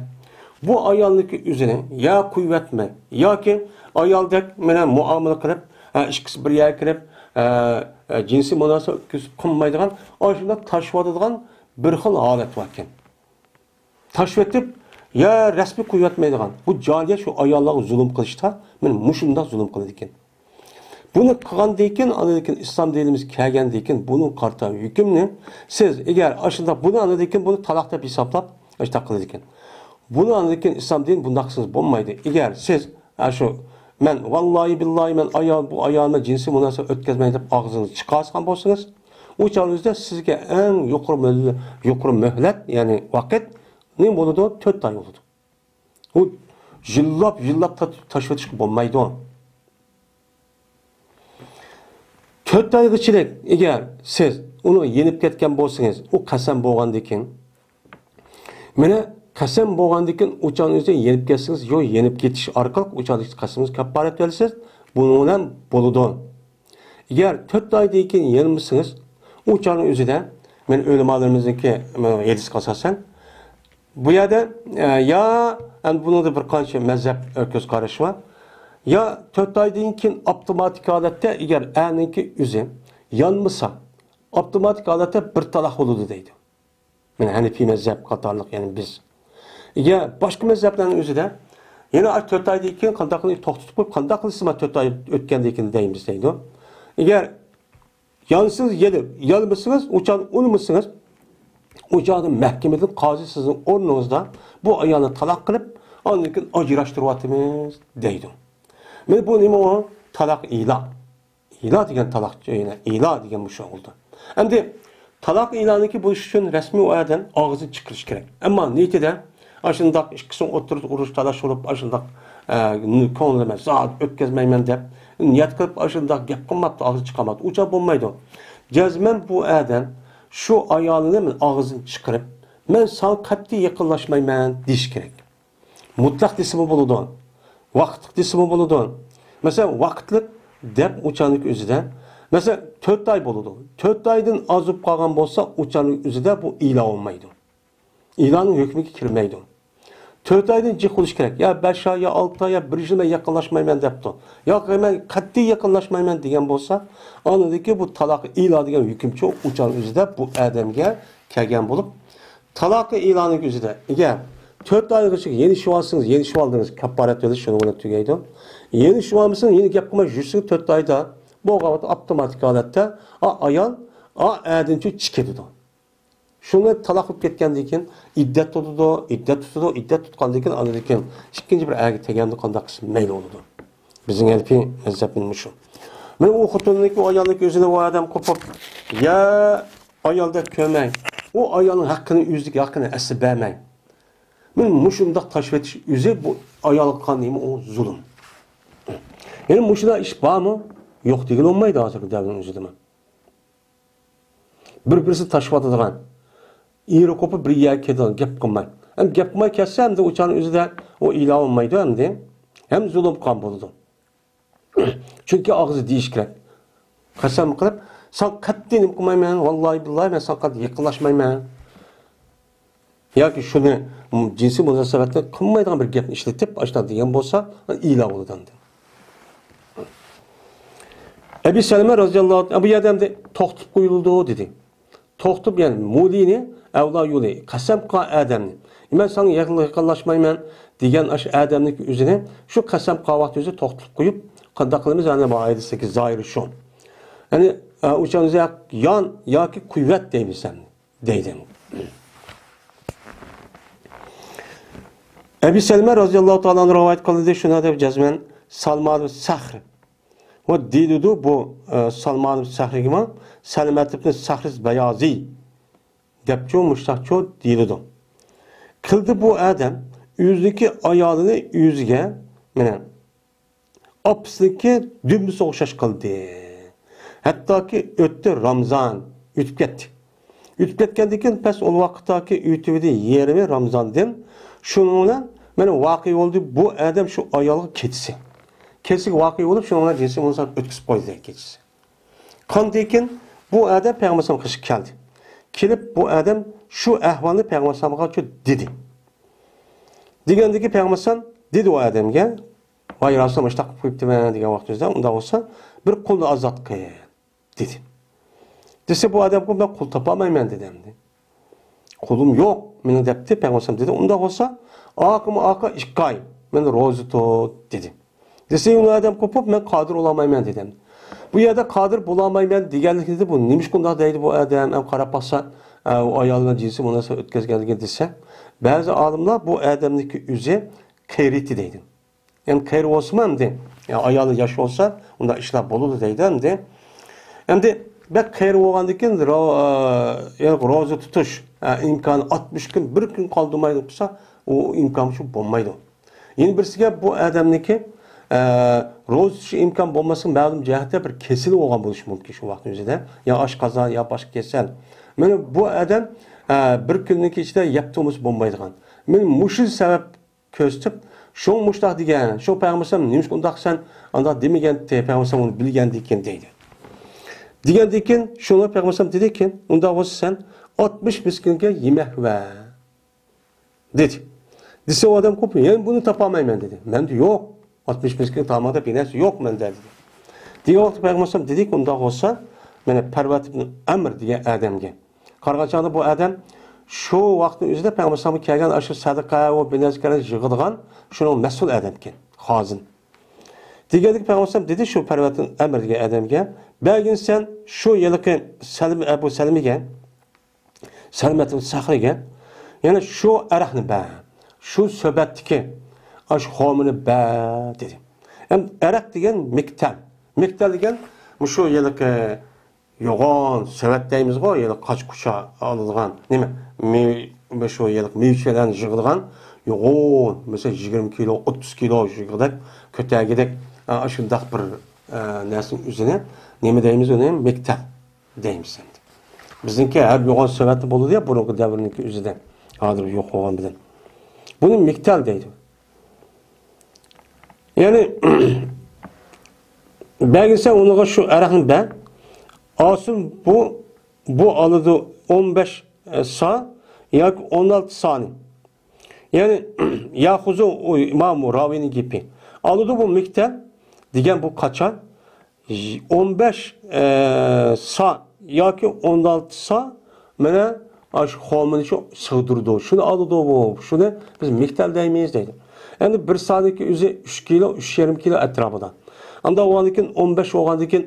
بۇ ئايالنىڭكى ئۆزىنى يا قويۇۋەتمەي، ياكى ئايالدەك مانا مۇئامىلە قىلىپ، ھە، ئىككىسى بىر يەرگە كىرىپ، ھە، ھە، جىنسىي مۇناسىۋەت ئۆتكۈزۈپ قىلمايدىغان، ئاشۇنداق تاشلىۋاتىدىغان بىر خىل ھالەت بار ئىكەن. تاشلىۋېتىپ، يا رەسمىي قويۇۋەتمەيدىغان. بۇ جارىيەت شۇ ئاياللارغا زۇلۇم قىلىشتا، مانا مۇشۇنداق زۇلۇم قىلىدىكەن. بۇنى قىلغاندىن كېيىن، ئاندىن كېيىن ئىسلام دىنىمىز كەلگەندىن كېيىن بۇنىڭغا قارىتا ھۆكۈمنى سىز ئەگەر ئاشۇنداق بۇنى ئاندىن كېيىن بۇنى تالاق دەپ ھېسابلاپ، ئاشۇنداق قىلىدىكەن. بۇنى ئاندىن كېيىن ئىسلام دىنى بۇنداق قىلسىڭىز بولمايدۇ. ئەگەر سىز، ھە، شۇ، مەن ۋاللاھى بىللاھى مەن ئايال، بۇ ئايال بىلەن جىنسىي مۇناسىۋەت ئۆتكۈزمەي دەپ ئاغزىڭىزنى چىقارسىغان بولسىڭىز، ئۇ چاغنىڭ ئۆزىدە سىزگە ئەڭ يۇقىرى مۆل-، يۇقىرى مۆھلەت، يەنى ۋاقىت نېمە بولىدۇ؟ تۆت ئاي بولىدۇ. ئۇ يىللاپ، يىللاپ تا-، تاشلىۋېتىشقا بولمايدۇ. تۆت ئايغىچىلىك ئەگەر سىز ئۇنى يېنىپ كەتكەن بولسىڭىز، ئۇ قەسەم بولغاندىن كېيىن، مانا قەسەم بولغاندىن كېيىن ئۇ چاغنىڭ ئۆزىدە يېنىپ كەتسىڭىز، يو يېنىپ كېتىش ئارقىلىق ئۇ چاغدىكى قەسىمىڭىز كاپپارەت بېرىسىز، بۇنىڭ بىلەن بولىدۇ. ئەگەر تۆت ئايدىن كېيىن يانمىسىڭىز، ئۇ چاغنىڭ ئۆزىدە، مەن ئۆلىمالىرىمىزنىڭكى، مەن ھەدىسكە ئاساسەن، بۇ يەردە، ئە، يا، ئەمدى بۇنىڭدا بىر قانچە مەزھەپ، ئە، كۆز قارىشى بار. يا تۆت ئايدىن كېيىن ئاپتوماتىك ھالەتتە، ئەگەر ئەرنىڭكى ئۆزى يانمىسا، ئاپتوماتىك ھالەتتە بىر تالاق بولىدۇ دەيدۇ. مانا ھەنىپىي مەزھەپ قاتارلىق، يەنى بىز. يا باشقا مەزھەپلەرنىڭ ئۆزىدە يەنە تۆت ئايدىن كېيىن قانداق قىلىپ توختىتىپ قويۇپ، قانداق قىلسىما تۆت ئاي ئۆتكەندىن كېيىن دەيمىز دەيدۇ. ئەگەر يانسىڭىز يېنىپ، يانمىسىڭىز، ئۇ چاغدا ئۇنىمىسىڭىز، ئۇ چاغدا مەھكىمىدىن قازى سىزنىڭ ئورنىڭىزدا بۇ ئايالنى تالاق قىلىپ، ئاندىن كېيىن ئاجراشتۇرۇۋاتىمىز دەيدۇ. مانا بۇ نېمە ئۇ؟ تالاق ئىلا. ئىلا دېگەن تالاق، يەنى ئىلا دېگەن مۇشۇ بولدى. ئەمدى تالاق ئىلانىكى بولۇش ئۈچۈن رەسمىي ئۇ ئادەم ئاغزىنى چىقىرىشى كېرەك. ئەمما نىيىتىدە ئاشۇنداق ئىككىسىنىڭ ئوتتۇرىسىدا ئۇرۇش تالاش بولۇپ، ئاشۇنداق، ئە، كۆڭلىدە مەن زادى ئۆتكۈزمەيمەن دەپ نىيەت قىلىپ ئاشۇنداق گەپ قىلماپتۇ، ئاغزى چىقارماپتۇ. ئۇ چاغ بولمايدۇ. جەزمەن بۇ ئادەم شۇ ئايالىنى ئاغزىنى چىقىرىپ، مەن ساڭا قەتئىي يېقىنلاشمايمەن دېيىشى كېرەك. مۇتلەق دېسىمۇ بولىدۇ. ۋاقىتلىق دېسىمۇ بولىدۇ. مەسىلەن، ۋاقىتلىق دەپ ئۇ چاغنىڭ ئۆزىدە. مەسىلەن، تۆت ئاي بولىدۇ. تۆت ئايدىن ئازىپ قالغان بولسا، ئۇ چاغنىڭ ئۆزىدە بۇ ئىلا بولمايدۇ. ئىلانىڭ ھۆكمىگە كىرمەيدۇ. تۆت ئايدىن جىق بولۇشى كېرەك. يا بەش ئاي، يا ئالتە ئاي، يا بىر يىل مەن يېقىنلاشمايمەن دەپتۇ. ياكى مەن قەتئىي يېقىنلاشمايمەن دېگەن بولسا، ئاندىن كېيىن بۇ تالاق ئىلا دېگەن ھۆكۈمچۇ ئۇ چاغنىڭ ئۆزىدە بۇ ئادەمگە كەلگەن بولۇپ، تالاقى ئىلانىڭ ئۆزىدە، ئەگەر تۆت ئايغىچە يېنىشىۋالسىڭىز، يېنىشىۋالدىڭىز، كاپپارەت تۆلەش شۇنىڭ بىلەن تۈگەيدۇ. يېنىشىۋالمىسىڭىز، يەنە گەپ قىلماي يۈرسىڭىز تۆت ئايدا، بولغان ۋاقىت ئاپتوماتىك ھالەتتە ئا ئايال ئا ئەردىن چىقىپ كېتىدۇ. شۇنى تالاق قىلىپ كەتكەندىن كېيىن ئىددەت تۇتىدۇ، ئىددەت تۇتىدۇ، ئىددەت تۇتقاندىن كېيىن ئاندىن كېيىن ئىككىنچى بىر ئەرگە تەگەندە قانداق قىلسا مەيلى بولىدۇ. بىزنىڭ ھەنىپىي مەزھەپىمىز مۇشۇ. مانا ئۇ خوتۇننىڭكى، ئۇ ئايالنىڭكى ئۆزىنى ئۇ ئادەم قوپۇپ، يا ئايال دەپ كۆرمەي، ئۇ ئايالنىڭ ھەققىنى، ئۆزىدىكى ھەققىنى ئەسلى بەرمەي، مانا مۇشۇنداق تاشلىۋېتىش ئۆزى بۇ ئايالغا قىلغان نېمە ئۇ؟ زۇلۇم. يەنى مۇشۇنداق ئىش بارمۇ؟ يوق دېگىلى بولمايدۇ ھازىرقى دەۋرنىڭ ئۆزىدىمۇ. بىر-بىرسىنى تاشلىۋاتىدىغان، ئېرى قوپۇپ بىر يەرگە كېتىدىغان، گەپ قىلماي. ئەمدى گەپ قىلماي كەتسە، ئەمدى ئۇ چاغنىڭ ئۆزىدە ئۇ ئىلا بولمايدۇ ئەمدى. ھەم زۇلۇم قىلغان بولىدۇ. چۈنكى ئاغزى دېيىش كېرەك. قەسەم قىلىپ، ساڭا قەتئىي نېمە قىلمايمەن، ۋاللاھى بىللاھى مەن ساڭا قەتئىي يېقىنلاشمايمەن. ياكى شۇنى، جىنسىي مۇناسىۋەتنى قىلمايدىغان بىر گەپنى ئىشلىتىپ، ئاشۇنداق دېگەن بولسا، ئىلا بولىدۇ ئەمدى. ئەبى سەلمە رازىياللاھۇ ئەنھۇ، بۇ يەردە ئەمدى توختىتىپ قويۇلىدۇ دېدى. توختىتىپ، يەنى مۇلىنى، ئەۋلا يولى، قەسەم قىلغان ئادەمنى، مەن ساڭا يېقىنلاشمايمەن دېگەن ئاشۇ ئادەمنىڭكى ئۆزىنى شۇ قەسەم قىلغان ۋاقتى ئۆزى توختىتىپ قويۇپ، قانداق قىلىمىز؟ يەنى بۇ ئايەتتىكى زاھىرى شۇ. يەنى، ئە، ئۇ چاغ يان ياكى قۇيۋەت دەيمىز سەن. دەيدۇ. ئەبى سەلمە رازىياللاھۇ تائالا ئەنھۇ رىۋايەت قىلدى، شۇنى دەپ جەزمەن سالمان سەخر. ۋە دېيىلىدۇ بۇ، ئە، سالمان سەخرىگىمۇ سەلمەت ئىبن سەخرىس بەيازى دەپچۇ، مۇشتاقچۇ دېيىلىدۇ. قىلدى بۇ ئادەم ئۆزىنىڭكى ئايالىنى ئۆزىگە، مانا، ئاپىسىنىڭكى دۈمبىسىگە ئوخشاش قىلدى. ھەتتاكى ئۆتتى رامزان، ئۆتۈپ كەتتى. ئۆتۈپ كەتكەندىن كېيىن پەس ئۇ ۋاقىتتاكى ئۆتۈۋىدى يېرىمى رامزاندىن. شۇنىڭ بىلەن مانا ۋەقە بولدى، بۇ ئادەم شۇ ئايالغا كېچىسى. كېچىسى ۋەقە بولۇپ، شۇنىڭ بىلەن جىنسىي مۇناسىۋەت ئۆتكۈزۈپ قويدى كېچىسى. قاندىن كېيىن بۇ ئادەم پەيغەمبەر ئەلەيھىسسالام قېشىغا كەلدى. كېلىپ بۇ ئادەم شۇ ئەھۋالنى پەيغەمبەر ئەلەيھىسسالامغا دېدى. دېگەندىكى پەيغەمبەر ئەلەيھىسسالام دېدى ئۇ ئادەمگە، ۋاي رەسۇلۇللا، مۇشۇنداق قىلىپ قويۇپتىمەن دېگەن ۋاقتىمىزدا، ئۇنداق بولسا بىر قۇلنى ئازاد قىل دېدى. دېسە بۇ ئادەمگە مەن قۇل تاپالمايمەن دېدى ئەمدى. قۇلۇم يوق مېنىڭ دەپتۇ پەيغەمبەر ئەلەيھىسسالام دېدى. ئۇنداق بولسا ئاقىمۇ ئاقا ئىككى ئاي مەن روزا تۇت دېدى. دېسە ئۇ ئادەم قوپۇپ مەن قادىر بولالمايمەن دېدى ئەمدى. بۇ يەردە قادىر بولالمايمەن دېگەنلىكىدە بۇ نېمىشقا ئۇنداق دەيدۇ بۇ ئادەم؟ ئەم قاراپ باقسا، ئە، ئۇ ئايال بىلەن جىنسىي مۇناسىۋەت ئۆتكۈزگەنلىكىنى دېسە، بەزى ئالىملار بۇ ئادەمنىڭكى ئۆزى قېرىتى دەيدۇ. يەنى قېرى بولسىمۇ ئەمدى، يا ئايالى ياش بولسا، ئۇنداق ئىشلار بولىدۇ دەيدۇ ئەمدى. ئەمدى بەك قېرى بولغاندىن كېيىن، را-، يەنى روزا تۇتۇش، ئە، ئىمكانى ئاتمىش كۈن، بىر كۈن قالدۇرمايدۇ قىلسا، ئۇ ئىمكان شۇ بولمايدۇ. يەنە بىرسىگە بۇ ئادەمنىڭكى، ئە، روزا تۇتۇش ئىمكان بولماسلىقى مەلۇم جەھەتتە بىر كېسىلى بولغان بولۇشى مۇمكىن شۇ ۋاقىتنىڭ ئۆزىدە. يا ئاشقازان، يا باشقا كېسەل. مانا بۇ ئادەم، ئە، بىر كۈننىڭكى ئىچىدە يەپ تۇرمىسا بولمايدىغان. مانا مۇشۇ سەۋەب كۆرسىتىپ، شۇڭا مۇشۇنداق دېگەن، شۇ پەيغەمبەر ئەلەيھىسسالام نېمىشقا ئۇنداق دېسەن، ئانداق دېمىگەنتى، پەيغەمبەر ئەلەيھىسسالام ئۇنى بىلگەندىكىن دەيدۇ. دېگەندىكىن، شۇنى پەيغەمبەر ئەلەيھىسسالام دېدىكىن، ئۇنداق بولسا سەن ئاتمىش مىسكىنگە يېمەك بەر دېدى. دېسە ئۇ ئادەم قوپۇپ، يەنە بۇنى تاپالمايمەن دېدى. مەندە يوق، ئاتمىش مىسكىن تاماقتا بىر نەرسە يوق مەندە دېدى. دېگەن ۋاقىتتا پەيغەمبەر ئەلەيھىسسالام دېدىكى، ئۇنداق بولسا، مانا پەرۋەت ئىبن ئەمر دېگەن ئادەمگە قارىغان چاغدا بۇ ئادەم شۇ ۋاقىتنىڭ ئۆزىدە پەيغەمبەر ئەلەيھىسسالامغا كەلگەن ئاشۇ سەدىقە ۋە بىر نەرسە كەلگەن يىغىدىغان شۇنىڭ مەسئۇل ئادەمكەن، خازىن. دېگەندىكى پەيغەمبەر ئەلەيھىسسالام دېدى شۇ پەرۋەت ئەمر دېگەن ئادەمگە، بەرگىن سەن شۇ ھېلىقى سەلمە، ئەبۇ سەلمىگە، سەلمەتۇل سەخرىگە، يەنە شۇ ئەرەقنى بەر، شۇ سۆبەتتىكى ئاشۇ خورمىنى بەر دېدى. ئەم، ئەرەق دېگەن مىكتەل. مىكتەل دېگەن مۇشۇ ھېلىقى يوغان سۆۋەت دەيمىزغۇ، يەنى قاچا-قۇچا ئالىدىغان، نېمە، مېۋە، شۇ يەنى مېۋە-چېۋەلەرنى يىغىدىغان يوغان، مەسىلەن، يىگىرمە كىلو، ئوتتۇز كىلو يىغىدەك، كۆتەرگۈدەك، ئە، شۇنداق بىر، ئە، نەرسىنىڭ ئۆزىنى نېمە دەيمىز ئۇنى؟ مىكتەل دەيمىز ئەمدى. بىزنىڭكى ھەر يوغان سۆۋەتتە بولىدۇ يا، بۇرۇنقى دەۋرنىڭكى ئۆزىدە. ھازىر يوق بولغان بىلەن. بۇنى مىكتەل دەيدۇ. يەنى، بەرگىنسەن ئۇنىڭغا شۇ ئەرەقنى بەر. ئالسۇن بۇ، بۇ ئالىدۇ ئون بەش سا ياكى ئون ئالتە سانى. يەنى، ياخۇزۇ ئۇ ئىمام راۋىنىڭ گېپى. ئالىدۇ بۇ مىكتەل دېگەن بۇ قاچان؟ ئون بەش، ئە، سا ياكى ئون ئالتە سا مانا ئاشۇ خورمىنى شۇ سىغدۇرىدۇ. شۇنى ئالىدۇ بۇ. شۇنى بىز مىكتەل دەيمىز دەيدۇ. ئەمدى بىر سانىكى ئۆزى ئۈچ كىلو، ئۈچ يېرىم كىلو ئەتراپىدا. ئاندىن ئۇنىڭدىن كېيىن ئون بەش بولغاندىن كېيىن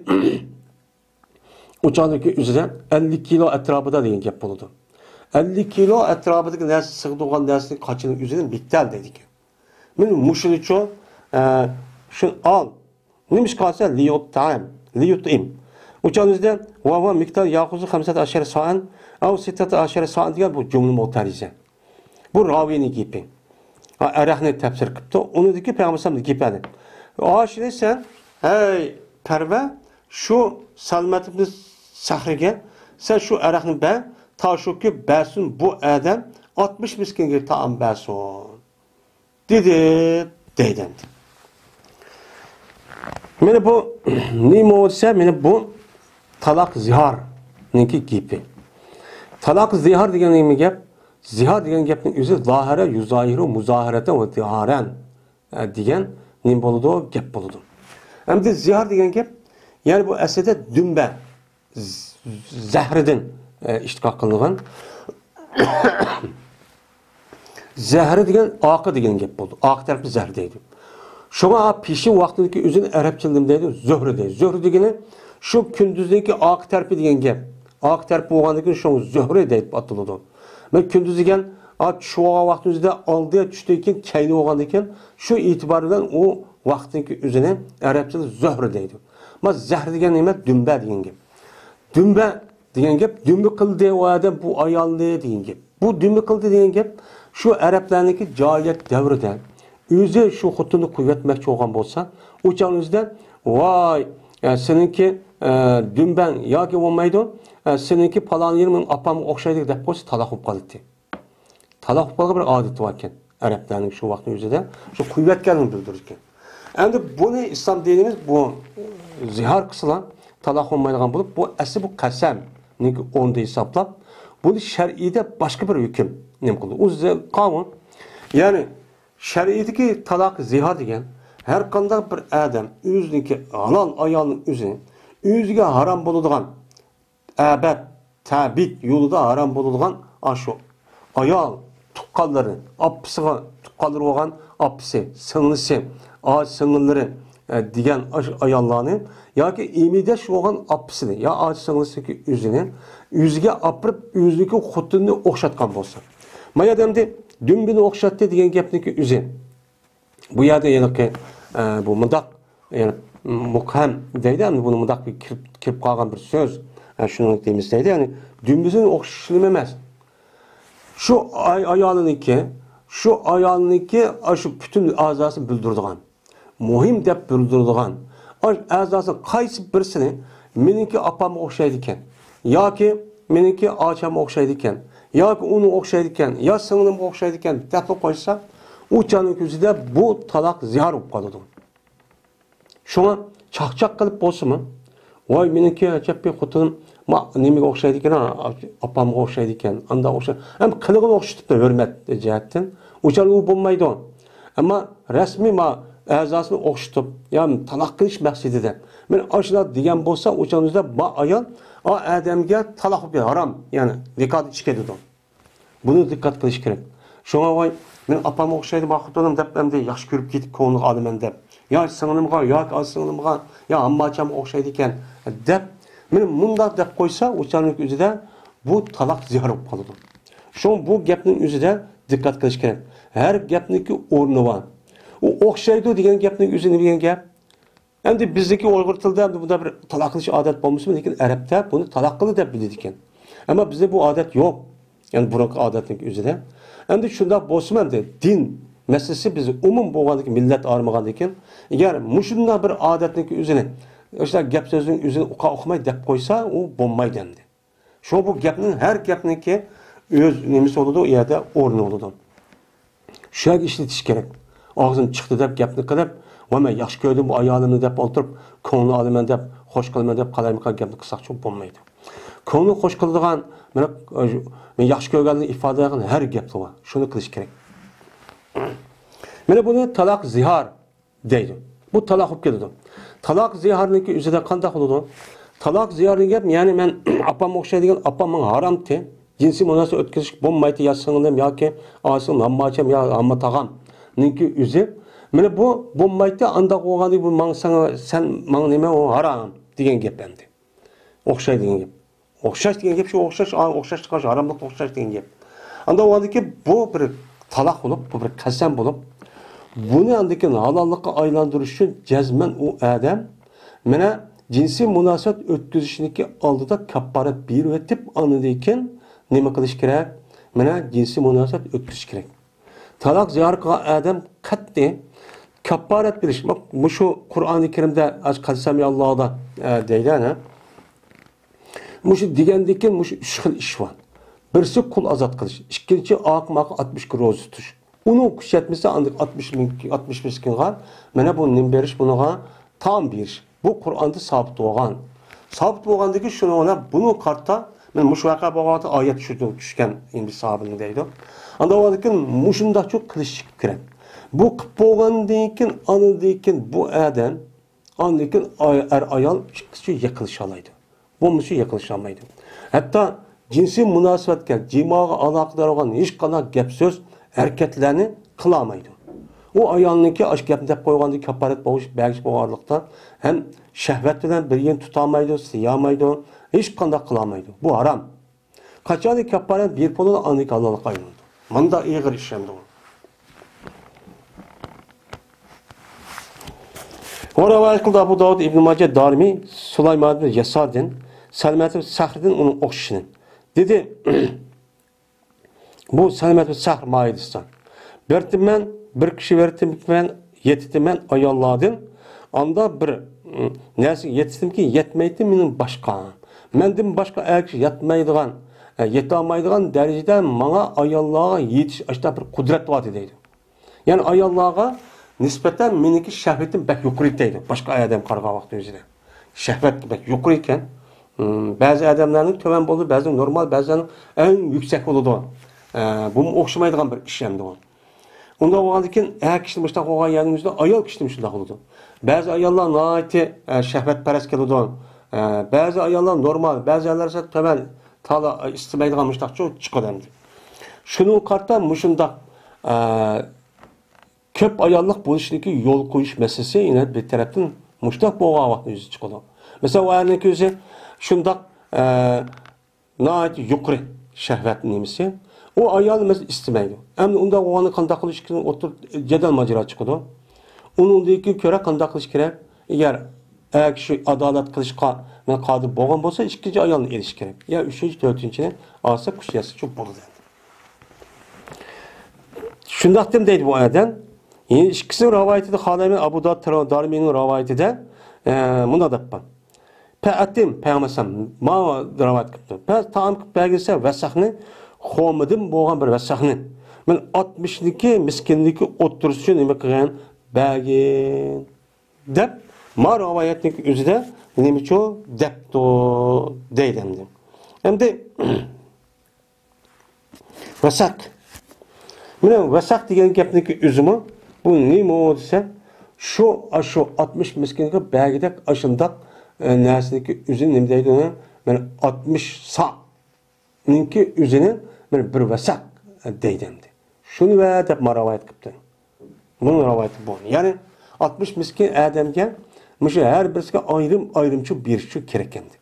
ئۇ چاغدىكى ئۆزىدە ئەللىك كىلو ئەتراپىدا دېگەن گەپ بولىدۇ. ئەللىك كىلو ئەتراپىدىكى نەرسە سىغدۇرغان نەرسىنى قاچىنىڭ ئۆزىنى مىكتەل دەيدىكەن. مانا مۇشۇنىچۇ، ئە، شۇنى ئال. نېمىشقا دېسە، ليطعم، ليطعم. ئۇ چاغدا بىزدە ۋاۋا مىقدار ياخۇزۇ خەمسەتە ئەشەرە سائەن ئەۋ سىتتەتە ئەشەرە سائەن دېگەن بۇ جۈملە مۇتەرىزە. بۇ راۋىنىڭ گېپى. ھا، ئەرەقنى تەپسىر قىپتۇ. ئۇنىڭدىكى پەيغەمبەر ئەلەيھىسسالامنىڭ گېپى ھەدە. ئاشۇنى سەن، ھەي پەرۋە، شۇ سەلمەت ئىبنى سەخرىگە سەن شۇ ئەرەقنى بەر، تا شۇكى بەرسۇن بۇ ئادەم ئاتمىش مىسكىنگە تائام بەرسۇن. دېدى، دەيدۇ ئەمدى. مانا بۇ نېمە دېسە، مانا بۇ تالاق زىھارنىڭكى گېپى. تالاق زىھار دېگەن نېمە گەپ؟ زىھار دېگەن گەپنىڭ ئۆزى زاھەرە، يۇزاھىرۇ، مۇزاھەرەتەن ۋە زىھارەن، ئە، دېگەن نېمە بولىدۇ؟ گەپ بولىدۇ. ئەمدى زىھار دېگەن گەپ، يەنى بۇ ئەسلىدە دۈمبە، ز-، زەھىرىدىن، ئە، ئىشتىقاق قىلىنغان. زەھىرى دېگەن ئارقا دېگەن گەپ بولىدۇ. ئارقا تەرىپى زەھىر دەيدۇ. شۇڭا پېشىن ۋاقتىدىكى ئۆزىنى ئەرەبچە نېمە دەيدۇ؟ زۆھرە دەيدۇ. زۆھرە دېگىنى شۇ كۈندۈزنىڭكى ئارقا تەرىپى دېگەن گەپ. ئارقا تەرىپى بولغاندىن كېيىن شۇڭا زۆھرە دەيدۇ ئاتىلىدۇ. مەن كۈندۈز دېگەن، ئا، چۈش بولغان ۋاقتىمىزدا ئالدى، چۈشتىن كېيىن كەينى بولغاندىن كېيىن شۇ ئېتىبار بىلەن ئۇ ۋاقىتنىڭكى ئۆزىنى ئەرەبچىدە زۆھرە دەيدۇ. ما زەھەر دېگەن نېمە؟ دۈمبە دېگەن گەپ. دۈمبە دېگەن گەپ، دۈمبە قىلدى ئۇ ئادەم بۇ ئايالنى دېگەن گەپ. بۇ دۈمبە قىلدى دېگەن گەپ شۇ ئەرەبلەرنىڭكى جاھىلىيەت دەۋرىدە ئۆزى شۇ خوتۇننى قويۇۋەتمەكچى بولغان بولسا، ئۇ چاغنىڭ ئۆزىدە، ۋاي، ئە، سېنىڭكى، ئە، دۈمبەڭ ياكى بولمايدۇ، ئە، سېنىڭكى پالان يېرىڭ مېنىڭ ئاپامغا ئوخشايدۇ دەپ قويسا، تالاق بولۇپ قالاتتى. تالاق بولۇپ قالغان بىر ئادىتى باركەن ئەرەبلەرنىڭ، شۇ ۋاقىتنىڭ ئۆزىدە شۇ قويۇۋەتكەنلىكىنى بىلدۈرىدىكەن. ئەمدى بۇنى ئىسلام دىنىمىز بۇ زىھار قىلسىلا تالاق بولمايدىغان بولۇپ، بۇ ئەسلى بۇ قەسەمنىڭكى ئورنىدا ھېسابلاپ، بۇنى شەرئىيدە باشقا بىر ھۆكۈم نېمە قىلدى؟ ئۇ زە-، قانۇن. يەنى شەرئىيدىكى تالاق زىھار دېگەن ھەر قانداق بىر ئادەم ئۆزىنىڭكى ھالال ئايالنىڭ ئۆزىنى ئۆزىگە ھارام بولىدىغان ئەبەد، تەبىت يولىدا ھارام بولىدىغان ئاشۇ ئايال تۇغقانلىرى، ئاپىسىغا، تۇغقانلىرى بولغان ئاپىسى، سىڭلىسى، ئاچا سىڭىللىرى، ئە، دېگەن ئاشۇ ئاياللارنى ياكى ئېمىدەش بولغان ئاپىسىنى يا ئاچا سىڭلىسىنىڭكى ئۆزىنى ئۆزىگە ئاپىرىپ، ئۆزىنىڭكى خوتۇنىنى ئوخشاتقان بولسا. مانا ئەمدى دۈمبىنى ئوخشاتتى دېگەن گەپنىڭكى ئۆزى. بۇ يەردە ھېلىقى، ئە، بۇ مۇنداق، يەنى مۇبھەم دەيدۇ، ئەمدى بۇنى مۇنداق بىر كىرىپ، كىرىپ قالغان بىر سۆز. ئە، شۇنىڭ دېمىسى دەيدۇ، يەنى دۈمبىسىنى ئوخشىشىنى ئەمەس. شۇ ئاي-، ئايالىنىڭكى، شۇ ئايالىنىڭكى، ئاشۇ پۈتۈن ئەزاسىنى بىلدۈرىدىغان، مۇھىم دەپ بىلدۈرىدىغان، ئاشۇ ئەزاسىنىڭ قايسى بىرسىنى مېنىڭكى ئاپامغا ئوخشايدىكەن، ياكى مېنىڭكى ئاچامغا ئوخشايدىكەن، ياكى ئۇنىڭغا ئوخشايدىكەن، يا سىڭلىمغا ئوخشايدىكەن دەپلا قويسا، ئۇ چاغنىڭ كۆزىدە بۇ تالاق زىھار بولۇپ قالىدۇ. شۇڭا چاقچاق قىلىپ بولسىمۇ، ۋاي، مېنىڭكى ئەجەب بىر خوتۇنۇم، ما، نېمىگە ئوخشايدىكەن، ئاپامغا ئوخشايدىكەن، ئانداق ئوخشاي-، ھەم قىلىقىنى ئوخشىتىپتۇ ھۆرمەت جەھەتتىن. ئۇ چاغدا ئۇ بولمايدۇ. ئەمما رەسمىي ما ئەزاسىنى ئوخشىتىپ، يا تالاق قىلىش مەقسىتىدە، مەن ئاشۇنداق دېگەن بولسا، ئۇ چاغدا ما ئايال، ئا ئادەمگە تالاق بولۇپ كېتىدۇ، ھارام، يەنى نىكاھدىن چىقىدۇ. بۇنى دىققەت قىلىش كېرەك. شۇڭا ۋاي، مېنىڭ ئاپامغا ئوخشايدۇ ما خوتۇنۇم دەپ، ئەمدى ياخشى كۆرۈپ كېتىپ كۆڭلىگە ئالىمەن دەپ. يا سىڭلىمغا، ياكى ئاچا سىڭلىمغا، يا ئامماچامغا ئوخشايدىكەن دەپ، مېنى مۇنداق دەپ قويسا، ئۇ چاغنىڭ ئۆزىدە بۇ تالاق زىھار بولۇپ قالىدۇ. شۇڭا بۇ گەپنىڭ ئۆزىدە دىققەت قىلىش كېرەك. ھەر گەپنىڭكى ئورنى بار. ئۇ ئوخشايدۇ دېگەن گەپنىڭ ئۆزى نېمە دېگەن گەپ؟ ئەمدى بىزدىكى ئۇيغۇر تىلىدا ئەمدى بۇنداق بىر تالاق قىلىش ئادەت بولمىسىمۇ، لېكىن ئەرەبتە بۇنى تالاق قىلدى دەپ بىلىدىكەن. ئەمما بىزدە بۇ ئادەت يوق. يەنى بۇرۇنقى ئادەتنىڭ ئۆزىدە. ئەمدى شۇنداق بولسىمۇ، ئەمدى دىن مەسىلىسى بىز ئومۇم بولغاندىكىن، مىللەت ئايرىمىغاندىكىن، ئەگەر مۇشۇنداق بىر ئادەتنىڭكى ئۆزىنى، ئاشۇنداق گەپ سۆزنىڭ ئۆزىنى ئۇقا ئۇقماي دەپ قويسا، ئۇ بولمايدۇ ئەمدى. شۇڭا بۇ گەپنىڭ، ھەر گەپنىڭكى ئۆز نېمىسى بولىدۇ، ئۇ يەردە ئورنى بولىدۇ. شۇ يەرگە ئىشلىتىش كېرەك. ئاغزىم چىقتى دەپ گەپنى قىلىپ، ۋە مەن ياخشى كۆردۈم بۇ ئايالىمنى دەپ ئولتۇرۇپ، كۆڭلىنى ئالىمەن دەپ، خوش قىلىمەن دەپ قالايمىقان گەپنى قىلساقچۇ بولمايدۇ. كۆڭلىنى خوش قىلىدىغان، مانا، مەن ياخشى كۆرگەنلىكنى ئىپادىلەيدىغان ھەر گەپلا بار. شۇنى قىلىش كېرەك. مانا بۇنى تالاق زىھار دەيدۇ. بۇ تالاق بولۇپ كېلىدۇ. تالاق زىھارنىڭكى ئۆزىدە قانداق بولىدۇ؟ تالاق زىھارنىڭ گەپ، يەنى مەن ئاپامغا ئوخشايدىكەن، ئاپام ماڭا ھارامتى. جىنسىي مۇناسىۋەت ئۆتكۈزۈش بولمايتتى، يا سىڭلىم ياكى ئاچا سىڭلىم، ھامماچام يا ھامماتاغامنىڭكى ئۆزى. مانا بۇ بولمايتتى، ئانداق بولغاندىكىن بۇ ماڭا ساڭا، سەن ماڭا نېمە، ئۇ ھارام دېگەن گەپ ئەمدى. ئوخشايدۇ دېگەن گەپ. ئوخشاش دېگەن گەپ شۇ، ئوخشاش، ئا، ئوخشاش، ھاراملىقتا ئوخشاش دېگەن گەپ. ئانداق بولغاندىكىن بۇ بىر تالاق بولۇپ، بۇ بىر قەسەم بولۇپ، بۇنى ئاندىن كېيىن ھالاللىققا ئايلاندۇرۇش ئۈچۈن جەزمەن ئۇ ئادەم مانا جىنسىي مۇناسىۋەت ئۆتكۈزۈشنىڭكى ئالدىدا كاپپارەت بېرىۋېتىپ، ئاندىن كېيىن نېمە قىلىش كېرەك؟ مانا جىنسىي مۇناسىۋەت ئۆتكۈزۈش كېرەك. تالاق زىھار قىلغان ئادەم قەتئىي كاپپارەت بېرىش. مۇشۇ قۇرئانى كەرىمدە، قەسەمىئاللاھدا، ئە، دەيدۇ، ئەنە. مۇشۇ دېگەندىن كېيىن مۇشۇ ئۈچ خىل ئىش بار. بىرسى قۇل ئازاد قىلىش، ئىككىنچى ئاقىماقى ئاتمىش كۈن روزا تۇتۇش. ئۇنىڭ كۈچى يەتمىسە، ئاندىن ئاتمىش مىڭ، ئاتمىش بىر كۈنگە مانا بۇ نېمە بېرىش، بۇنىڭغا تائام بېرىش. بۇ قۇرئاندا سابىت بولغان. سابىت بولغاندىن كېيىن شۇنىڭ بىلەن بۇنىڭغا قارىتا مانا مۇشۇ ۋەقە بولغان ۋاقىتتا ئايەت چۈشۈردى، چۈشكەن ئەمدى ساھابىنىڭ دەيدۇ. ئاندىن بولغاندىن كېيىن مۇشۇنداقچۇ قىلىش كېرەك. بۇ قىلىپ بولغاندىن كېيىن، ئاندىن كېيىن بۇ ئادەم ئاندىن كېيىن ئاي-، ئەر-ئايال ئىككىسىچە يىقىلىشالايدۇ. بولمىسا يىقىلىشالمايدۇ. ھەتتا جىنسىي مۇناسىۋەتكە، جىماغا ئالاقىدار بولغان ھېچقانداق گەپ-سۆز، ھەرىكەتلەرنى قىلالمايدۇ. ئۇ ئايالنىڭكى ئاشۇ گەپنى دەپ قويغاندىن كاپپارەت بولۇش، بەرگۈچى بولغانلىقتا، ھەم شەھۋەت بىلەن بىر يېرىنى تۇتالمايدۇ، سىيالمايدۇ، ھېچقانداق قىلالمايدۇ. بۇ ھارام. قاچانكى كاپپارەت بېرىپ بولىدۇ، ئاندىن كېيىن ھالاللىققا ئايلىنىدۇ. مۇنداق ئېغىر ئىش ئەمدى ئۇ. رىۋايەت قىلدى ئەبۇ داۋۇد، ئىبن ماجە، دارىمى، سۇلايمان ئىبن ياساردىن، سەلمەت ئىبن سەخردىن ئۇنىڭ ئوخشىشىنى. دېدى، بۇ سەلمەت ئىبن سەخر مايىدىستا. بېرىپتىمەن، بىر كىشى بېرىپتىمەن، يېتىپتىمەن ئاياللاردىن. ئاندا بىر، م، نەرسىگە يېتىشتىمكى، يەتمەيتتى مېنىڭ باشقا. مەندىن باشقا ئەر كىشى يەتمەيدىغان، ئە، يېتەلمەيدىغان دەرىجىدە ماڭا ئاياللارغا يېتىش ئاشۇنداق بىر قۇدرەت بار ئىدى دەيدۇ. يەنى ئاياللارغا نىسبەتەن مېنىڭكى شەھۋىتىم بەك يۇقىرى دەيدۇ، باشقا ئادەمگە قارىغان ۋاقتى ئۆزىدە. شەھۋەت بەك يۇقىرى ئىكەن. ھىم، بەزى ئادەملەرنىڭ تۆۋەن بولىدۇ، بەزىنىڭ نورمال، بەزىلەرنىڭ ئەڭ يۈكسەك بولىدۇ. ئە، بۇمۇ ئوخشىمايدىغان بىر ئىش ئەمدى ئۇ. ئۇنداق بولغاندىن كېيىن، ئەر كىشى مۇشۇنداق بولغان يەرنىڭ ئۆزىدە ئايال كىشى مۇشۇنداق بولىدۇ. بەزى ئاياللار ناھايىتى، ئە، شەھۋەتپەرەس كېلىدۇ. ئە، بەزى ئاياللار نورمال، بەزى ئاياللار بولسا تۆۋەن، تالا، ئىستىمەيدىغان مۇشۇنداق چوڭ چىقىدۇ ئەمدى. شۇنىڭغا قارىتا مۇشۇنداق، ئە، كۆپ ئاياللىق بولۇشنىڭكى يول قويۇش مەسىلىسى يەنە بىر تەرەپتىن مۇشۇنداق بولغان ۋاقىتتا يۈزگە چىقىدۇ. مەسىلەن، ئۇ ئەرنىڭكى ئۆزى شۇنداق، ئە، ناھايىتى يۇقىرى شەھۋەت نېمىسى. ئۇ ئايالنى مەسىلەن ئىستىمەيدۇ. ئەمدى ئۇنداق بولغاندا قانداق قىلىش كېرەك؟ ئوتتۇرىدا جېدەل ماجىرا چىقىدۇ. ئۇنىڭدىن كېيىن كۆرە قانداق قىلىش كېرەك؟ ئەگەر ئەر كىشى ئادالەت قىلىشقا قادىر بولغان بولسا، ئىككىنچى ئايالنى ئېلىش كېرەك. يا ئۈچىنچى، تۆتىنچىنى ئالسا، كۈچ يەتسە چوپ بولىدۇ ئەمدى. شۇنداقتىم دەيدۇ بۇ ئادەم. يەنە ئىككىسىنىڭ رىۋايىتىدە، خالىمى ئەبۇ داۋۇد تىر-، دارىمىنىڭ رىۋايىتىدە، ئە، مۇنداق دەپ بار. پەئەتىم، پەيغەمبەر ئەلەيھىسسالام ماڭا رىۋايەت قىپتۇ. پە تائام قىلىپ بەرگىلىسە ۋەسەخنى، خورمىدىن بولغان بىر ۋەسەخنى. مەن ئاتمىشنىڭكى مىسكىننىڭكى ئوتتۇرىسى ئۈچۈن نېمە قىلغىن؟ بەرگىن. دەپ، ما رىۋايەتنىڭ ئۆزىدە نېمىچۇ دەپتۇ دەيدۇ ئەمدى. ئەمدى ۋەسەق. مانا ۋەسەق دېگەن گەپنىڭ ئۆزىمۇ بۇ نېمە دېسە، شۇ، ئاشۇ ئاتمىش مىسكىنگە بەرگۈدەك ئاشۇنداق، ئە، نەرسىنىڭ ئۆزىنى نېمە دەيدۇ؟ مانا ئاتمىش سا نىڭكى ئۆزىنى بىر، بىر ۋەسەق دەيدۇ ئەمدى. شۇنى ۋە دەپ ما رىۋايەت قىپتۇ. بۇنىڭ رىۋايىتى بۇ. يەنى ئاتمىش مىسكىن ئادەمگە مۇشۇ ھەر بىرسىگە ئايرىم-ئايرىمچە بېرىشچە كېرەك ئەمدى.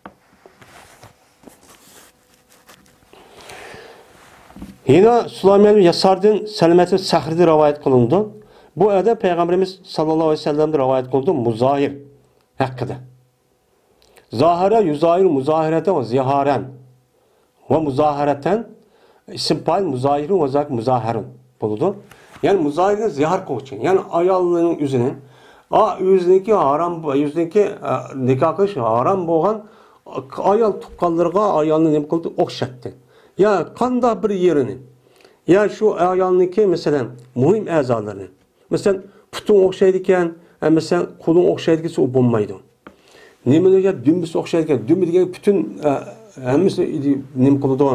يەنە سۇلايمان ياساردىن سەلمەتى سەخرىدىن رىۋايەت قىلىنىدۇ. بۇ ئادەم پەيغەمبىرىمىز ساللاللاھۇ ئەلەيھى ۋەسەللەمدىن رىۋايەت قىلىنىدۇ. مۇزاھىر ھەققىدە. زاھارە، يۇزاھىر، مۇزاھىرەتەن ۋە زىھارەن. ۋە مۇزاھىرەتەن، ئىسىم پائىل مۇزاھىرۇن ۋە زاك مۇزاھەرۇن بولىدۇ. يەنى مۇزاھىرنى زىھار قىلغۇچى. يەنى ئايالنىڭ ئۆزىنى، ئا، ئۆزىنىڭكى ھارام، ئۆزىنىڭكى، ئە، نىكاھ قىلىش ھارام بولغان ئايال تۇغقانلىرىغا ئايالنى نېمە قىلدى؟ ئوخشاتتى. يا قانداق بىر يېرىنى، يا شۇ ئايالنىڭكى، مەسىلەن، مۇھىم ئەزالىرىنى. مەسىلەن، پۇتۇڭ ئوخشايدىكەن، ئە، مەسىلەن، قولۇڭ ئوخشايدىكەن، ئۇ بولمايدۇ. نېمىلەرگە دۈمبىسى ئوخشايدىكەن، دۈمبە دېگەن پۈتۈن، ئە، ھەممىسىنى ئىدى-، نېمە قىلىدۇ،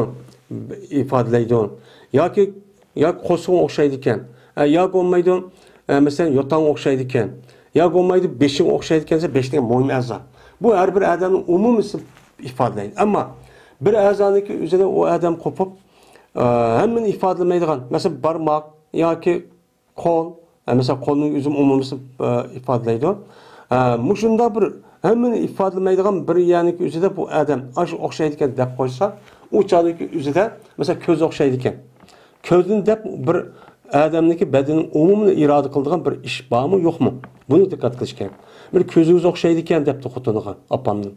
ئىپادىلەيدۇ. ياكى، ياكى قورسىقىڭ ئوخشايدىكەن، ئە، ياكى بولمايدۇ، ئە، مەسىلەن، يوتاڭ ئوخشايدىكەن، ياكى بولمايدۇ، بېشىڭ ئوخشايدىكەن دېسە، بېشىڭ مۇھىم ئەزا. بۇ ھەر بىر ئادەمنىڭ ئومۇمىيسى ئىپادىلەيدۇ. ئەمما بىر ئەزانىڭكى ئۆزىدە ئۇ ئادەم قوپۇپ، ئە، ھەممىنى ئىپادىلىمەيدىغان، مەسىلەن، بارماق ياكى قول، ئە، مەسىلەن، قولنىڭ ئۆزى ئومۇمىيسى، ئە، ئىپادىلەيدۇ. ئە، مۇشۇنداق بىر ھەممىنى ئىپادىلىمەيدىغان بىر يەرنىڭكى ئۆزىدە بۇ ئادەم ئاشۇ ئوخشايدىكەن دەپ قويسا، ئۇ چاغدىكى ئۆزىدە، مەسىلەن، كۆز ئوخشايدىكەن. كۆزنى دەپ بىر ئادەمنىڭكى بەدىنىنىڭ ئومۇمىنى ئىرادە قىلىدىغان بىر ئىش بارمۇ، يوقمۇ؟ بۇنى دىققەت قىلىش كېرەك. بىر كۆزىڭىز ئوخشايدىكەن دەپتۇ خوتۇنىغا، ئاپامنىڭ.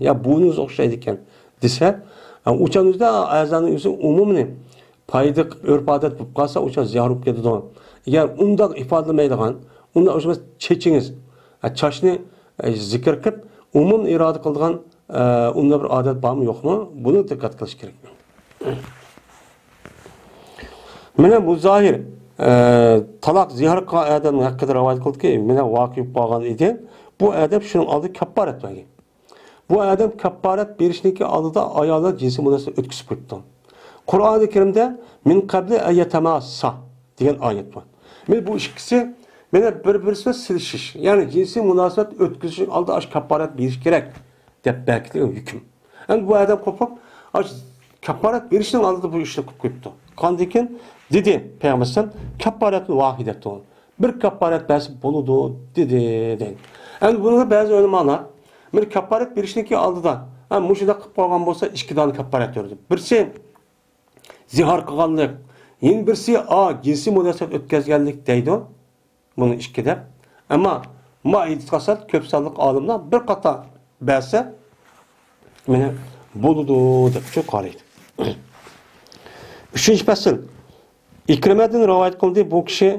يا بوينىڭىز ئوخشايدىكەن دېسە، ئە، ئۇ چاغنىڭ ئۆزىدە ئەزانىڭ ئۆزى ئومۇمىنى پايدا قىلىپ، ئۆرپ-ئادەت بولۇپ قالسا، ئۇ چاغ زىيان بولۇپ كېتىدۇ. ئەگەر ئۇنداق ئىپادىلىمەيدىغان، ئۇنداق ئوخشىماس چېچىڭىز، ئە، چاچنى، ئە، زىكىر قىلىپ، ئومۇم ئىرادە قىلىدىغان، ئە، ئۇنداق بىر ئادەت بارمۇ، يوقمۇ؟ بۇنى دىققەت قىلىش كېرەك. مانا مۇزاھىر، ئە، تالاق زىھار قىلغان ئادەمنىڭ ھەققىدە رىۋايەت قىلدىكى، مانا ۋاقىئە بولۇپ قالغان ئىدى. بۇ ئادەم شۇنىڭ ئالدىدا كاپپارەت بەرگەن. بۇ ئادەم كاپپارەت بېرىشنىڭكى ئالدىدا ئاياللار جىنسىي مۇناسىۋەت ئۆتكۈزۈپ قويۇپتۇ. قۇرئانى كەرىمدە «مىن قەبلى ئەن يەتەماسسا» دېگەن ئايەت بار. مانا بۇ ئىككىسى، مانا بىر-بىرسى بىلەن سېلىشىش، يەنى جىنسىي مۇناسىۋەت ئۆتكۈزۈشنىڭ ئالدىدا ئاشۇ كاپپارەت بېرىش كېرەك دەپ بەرگەن ھۆكۈم. ئەمدى بۇ ئادەم قوپۇپ، ئاشۇ كاپپارەت بېرىشنىڭ ئالدىدا بۇ ئىشنى قىلىپ قويۇپتۇ. قاندىكىن دېدى پەيغەمبەر ئەلەيھىسسالام، «كەففارەتۇن ۋاھىدەتۇن.» بىر كەپپارەت بەرسە بولىدۇ، دېدى، دەيدۇ. ئەمدى بۇنىڭغا بەزى ئۆلىمالار، بىر كەپپارەت بېرىشنىڭكى ئالدىدا، ھە، مۇشۇنداق قىلىپ قويغان بولسا، ئىككى دانە كەپپارەت بېرىدۇ. بىرسى زىھار قىلغانلىق، يەنە بىرسى، ئا، جىنسىي مۇناسىۋەت ئۆتكۈزگەنلىك دەيدۇ. بۇنى ئىككى دەپ. ئەمما مۇئەييەت قىلسا، كۆپ سانلىق ئالىملار بىر قاتار بەرسە، مانا بولىدۇ دەپ شۇ قارايدۇ. ئۈچىنچى پەسىل. ئىكرىمەدىن رىۋايەت قىلدى. بۇ كىشى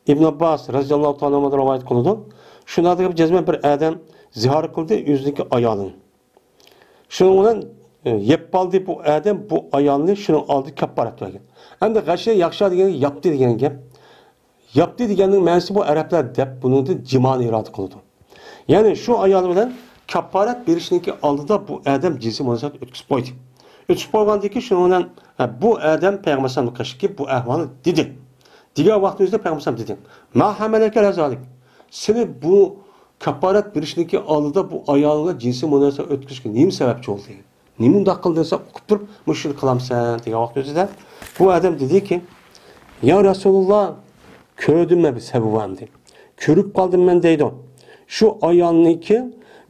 ئىبن ئابباس رەزىياللاھۇ تائالا ئانھۇدىن رىۋايەت قىلىدۇ. شۇنداق دېگەن جەزمەن بىر ئادەم زىھار قىلدى ئۆزىنىڭكى ئايالىنى. شۇنىڭ بىلەن، ئە، يەپ قالدى بۇ ئادەم بۇ ئايالنى، شۇنىڭ ئالدىدا كاپپارەت بەرگەن. ئەمدى غەشىيە ياخشى دېگەنگە ياپتى دېگەن گەپ. ياپتى دېگەننىڭ مەنىسى بۇ ئەرەبلەر دەپ بۇنىڭدىن جىمانى ئىرادە قىلىدۇ. يەنى شۇ ئايال بىلەن كاپپارەت بېرىشنىڭكى ئالدىدا بۇ ئادەم جىنسىي مۇناسىۋەت ئۆتكۈزۈپ قويدى. ئۆتكۈزۈپ قويغاندىن كېيىن شۇنىڭ بىلەن، ھە، بۇ ئادەم پەيغەمبەر ئەلەيھىسسالامنىڭ قېشىدىكى بۇ ئەھۋالنى دېدى. دېگەن ۋاقتىمىزدا پەيغەمبەر ئەلەيھىسسالام دېدى: «ما ھەمەلەكە ئەلا زالىك؟» سېنى بۇ كاپپارەت بېرىشنىڭكى ئالدىدا بۇ ئايالىڭ بىلەن جىنسىي مۇناسىۋەت ئۆتكۈزۈشكە نېمە سەۋەبچى بولدى؟ نېمە ئۇنداق قىلدىڭ سەن ئۇقۇپ تۇرۇپ مۇشۇنى قىلامسەن؟ دېگەن ۋاقتىمىزدا بۇ ئادەم دېدىكى: «يا رەسۇلۇللا، كۆردۈم مەن بىر سەۋەبىنى. كۆرۈپ قالدىم مەن» دەيدۇ. «شۇ ئايالنىڭكى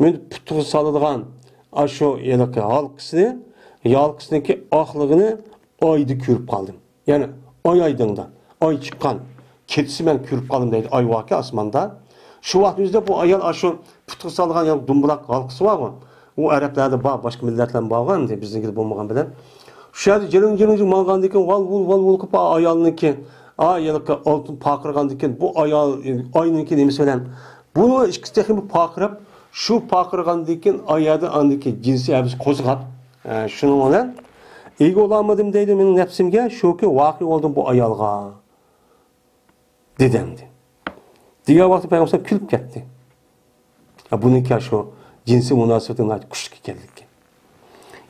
مېنى پۇتىغا سالىدىغان ئاشۇ ھېلىقى ھالقىسىنى، ھالقىسىنىڭكى ئاقلىقىنى ئايدا كۆرۈپ قالدىم.» يەنى ئاي ئايدىڭدا، ئاي چىققان، كېچىسى مەن كۆرۈپ قالدىم دەيدۇ، ئاي باركەن ئاسماندا. شۇ ۋاقىت ئۆزىدە بۇ ئايال ئاشۇ پۇتىغا سالغان يەنە دومبىلاق ھالقىسى بارغۇ، ئۇ ئەرەبلەردە بار، باشقا مىللەتلەردە بارغۇ، ئەمدى بىزنىڭكىدە بولمىغان بىلەن. شۇ يەردە جىرىڭ جىرىڭ جىرىڭ ماڭغاندىن كېيىن، ۋال ۋۇل ۋال ۋۇل قىلىپ، ئايالنىڭكى، ئا، ھېلىقى ئالتۇن پارقىرىغاندىن كېيىن، بۇ ئايال، ئاينىڭكى نېمىسى بىلەن بۇنىڭ ئىككىسى تېخىمۇ پارقىراپ، شۇ پارقىرىغاندىن كېيىن ئايالدا ئاندىكى جىنسىي ھەۋىسى قوزغاپ، ئە، شۇنىڭ بىلەن ئىگە بولالمىدىم دەيدۇ مېنىڭ نەپسىمگە، شۇكى ۋاقىئ بولدۇم بۇ ئايالغا، دېدى ئەمدى. دېگەن ۋاقىتتا پەيغەمبەر كۈلۈپ كەتتى. ھە، بۇنىڭكى شۇ جىنسىي مۇناسىۋىتى ناھايىتى كۈچلۈك ئىكەنلىكى.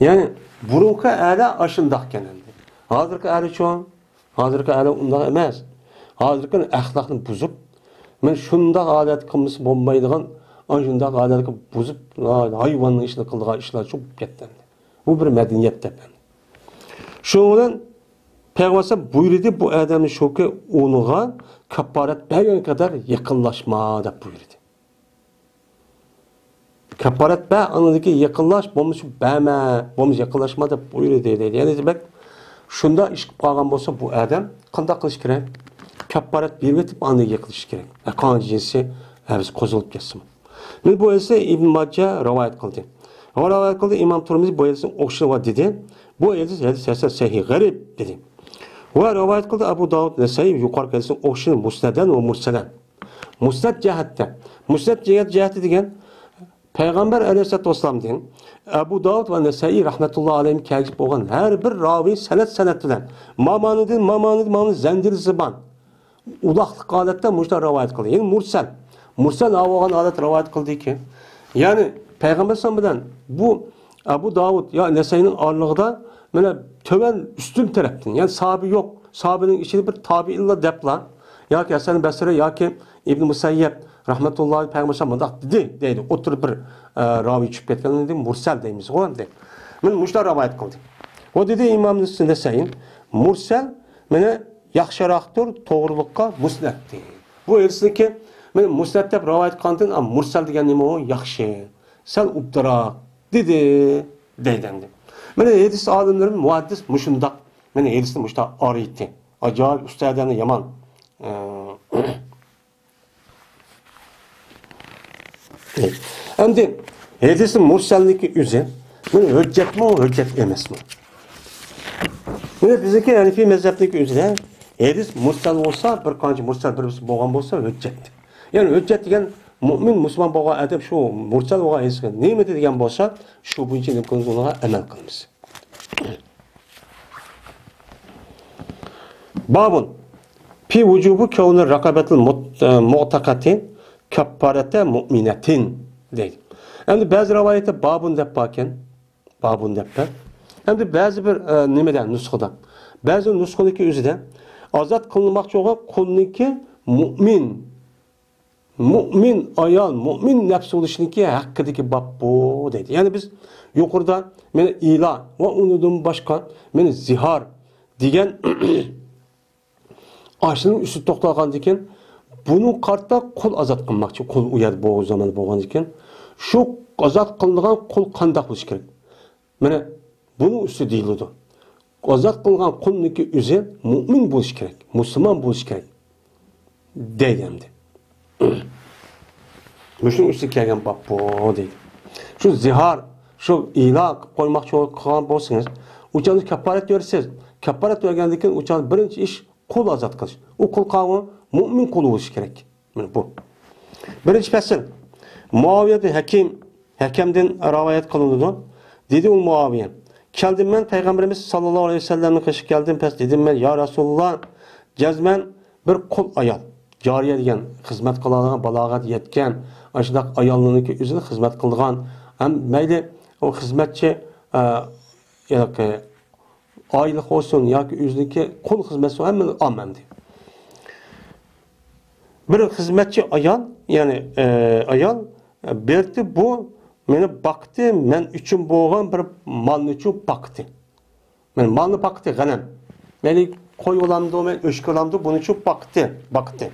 يەنى بۇرۇنقى ئەرلەر ئاشۇنداق ئىكەن ئەمدى. ھازىرقى ئەرلەرچۇ؟ ھازىرقى ئەرلەر ئۇنداق ئەمەس. ھازىرقى ئەخلاقنى بۇزۇپ، مەن شۇنداق ھالەت قىلمىسا بولمايدىغان، ئاشۇنداق ھالەتكە بۇزۇپ، ھايۋاننىڭ ئىشىنى قىلىدىغان ئىشلار چوقۇپ كەتتى ئەمدى. بۇ بىر مەدەنىيەت دەپ ئەمدى. شۇنىڭ بىلەن پەيغەمبەر بۇيرۇدى، بۇ ئادەمنى شۇكى ئۇنىڭغا كاپپارەت بەرگەن قەدەر يېقىنلاشما دەپ بۇيرۇدى. كاپپارەت بەر، ئاندىن كېيىن يېقىنلاش، بولمىسا بەرمە، بولمىسا يېقىنلاشما دەپ بۇيرۇدى دەيدۇ. يەنى دېمەك، شۇنداق ئىش قىلىپ قالغان بولسا بۇ ئادەم قانداق قىلىش كېرەك؟ كاپپارەت بېرىۋېتىپ ئاندىن يېقىنلىشىش كېرەك. قانۇن جىنسىي ھەۋىسى قوزغىلىپ كەتسىمۇ. مانا بۇ ھەدىسنى ئىبن ماجە رىۋايەت قىلدى. ۋە رىۋايەت قىلدى ئىمام تۇرمۇزى بۇ ھەدىسنىڭ ئوخشىشى بار دېدى. بۇ ھەدىس، ھەدىس ھەسەن سەھىھ غەرىب دېدى. ۋە رىۋايەت قىلدى ئەبۇ داۋۇد، نەسەئىي يۇقىرىقى ھەدىسنىڭ ئوخشىشىنى مۇسنەدەن ۋە مۇرسەلەن. مۇسنەد جەھەتتە. مۇسنەد جەھەت، جەھەتتە دېگەن پەيغەمبەر ئەلەيھىسسالاتۇ ۋەسسالامدىن ئەبۇ داۋۇد ۋە نەسەئىي رەھمەتۇللا ئەلەيھىم كەلگۈسى بولغان ھەر بىر راۋى سەنەد، سەنەد بىلەن مامانىدىن، مامانىدىن، مامانىدىن زەنجىر زىبان ئۇلاقلىق ھالەتتە مۇشۇنداق رىۋايەت قىلدى. يەنى مۇرسەل. مۇرسەل ھالەت رىۋايەت قىلدىكى، يەنى پەيغەمبەر ئەلەيھىسسالام بىلەن بۇ ئەبۇ داۋۇد يا نەسەئىنىڭ ئارىلىقىدا مانا تۆۋەن ئۈستۈن تەرەپتىن، يەنى ساھابە يوق، ساھابىنىڭ ئىچىدە بىر تابىئىنلار دەپلا ياكى ھەسەن بەسرى ياكى ئىبن مۇسەييەب رەھمەتۇللاھى پەيغەمبەر ئەلەيھىسسالام مۇنداق دېدى دەيدۇ. ئوتتۇرىدا بىر، ئە، راۋى چۈشۈپ كەتكەن، ئۇنى مۇرسەل دەيمىزغۇ ئەمدى. مانا مۇشۇنداق رىۋايەت قىلدى. ئۇ دېدى ئىمام نەسەئىي، مۇرسەل مانا ياخشىراقتۇر توغرىلىققا مۇسنەتتىن. بۇ ھەدىسنىڭكى مانا مۇسنەت دەپ رىۋايەت قىلغاندىن، ئا، مۇرسەل دېگەن نېمە ئۇ؟ ياخشى. سەل ئوبدانراق دېدى، دەيدۇ ئەمدى. مانا ھەدىس ئالىملىرى، مۇھەددىس مۇشۇنداق، مانا ھەدىسنى مۇشۇنداق ئايرىيتتى. ئاجايىپ ئۇستازلارنى يامان. ئەمدى ھەدىس مۇرسەلنىڭكى ئۆزى، مانا ھۆججەتمۇ، ھۆججەت ئەمەسمۇ؟ مانا بىزنىڭكى ھەنىفىي مەزھەپنىڭكى ئۆزىدە ھەدىس مۇرسەل بولسا، بىر قانچە مۇرسەل بىر بولغان بولسا ھۆججەت. يەنى ھۆججەت دېگەن مۇئمىن، مۇسۇلمان بولغان ئادەم شۇ مۇرسەل بولغان ھەدىسكە نېمە دېگەن بولسا، شۇ بويىچە نېمە قىلىمىز، ئۇنىڭغا ئەمەل قىلىمىز. بابۇن في وجوب كون رقبة المعتقة كفارة مؤمنة دەيدۇ. ئەمدى بەزى رىۋايەتتە بابۇن دەپ باركەن. بابۇن دەپ بار. ئەمدى بەزى بىر، ئە، نېمىدە، نۇسخىدا. بەزى نۇسخىدىكى ئۆزىدە ئازاد قىلىنماقچى بولغان قۇلنىڭكى مۇئمىن مۇئمىن ئايال، مۇئمىن نەپسى بولۇشنىڭكى ھەققىدىكى باب بۇ دەيدۇ. يەنى بىز يۇقىرىدا مانا ئىلا ۋە ئۇنىڭدىن باشقا مانا زىھار دېگەن ئاشۇنىڭ ئۈستىدە توختالغاندىن كېيىن، بۇنىڭغا قارىتا قۇل ئازاد قىلماقچى، قۇل ئۇ يەردە بولغان زامان بولغاندىن كېيىن، شۇ ئازاد قىلىنغان قۇل قانداق بولۇشى كېرەك؟ مانا بۇنىڭ ئۈستىدە دېيىلىدۇ. ئازاد قىلغان قۇلنىڭكى ئۆزى مۇئمىن بولۇشى كېرەك، مۇسۇلمان بولۇشى كېرەك دەيدۇ ئەمدى. مۇشۇنىڭ ئۈستىگە كەلگەن باب بۇ دەيدۇ. شۇ زىھار، شۇ ئىلا قىلىپ قويماقچى قىلغان بولسىڭىز، ئۇ چاغدا كاپپارەت بېرىسىز. كاپپارەت بەرگەندىن كېيىن ئۇ چاغدا بىرىنچى ئىش قۇل ئازاد قىلىش. ئۇ قۇل قاۋۇ مۇئمىن قۇلى بولۇشى كېرەك. مانا بۇ. بىرىنچى پەسىل. مۇئاۋىيەتۇل ھەكىم، ھەكەمدىن رىۋايەت قىلىنىدۇ. دېدى ئۇ مۇئاۋىيە، كەلدىم مەن پەيغەمبىرىمىز ساللاللاھۇ ئەلەيھى ۋەسەللەمنىڭ قېشىغا كەلدىم، پەس دېدىم مەن، يا رەسۇلۇللا، جەزمەن بىر قۇل ئايال، جارىيە دېگەن خىزمەت قىلىدىغان، بالاغەت يەتكەن، ئاشۇنداق ئايالنىڭكى ئۆزىنى خىزمەت قىلىدىغان، ھەم مەيلى ئۇ خىزمەتچى، ئە، ياكى ئايلىق بولسۇن ياكى ئۆزىنىڭكى قۇل خىزمەتچى بولسۇن، ھەممىنى ئالىمەن دېدى. بىر خىزمەتچى ئايال، يەنى، ئە، ئايال، ئە، بېرىپتۇ، بۇ مېنى باقتى، مەن ئۈچۈن بولغان بىر مالنىچۇ باقتى. مەن مالنى باقتى، غەنەم. مەيلى قوي بولامدۇ، مەن ئۆچكە بولامدۇ، بۇنىچۇ باقتى، باقتى.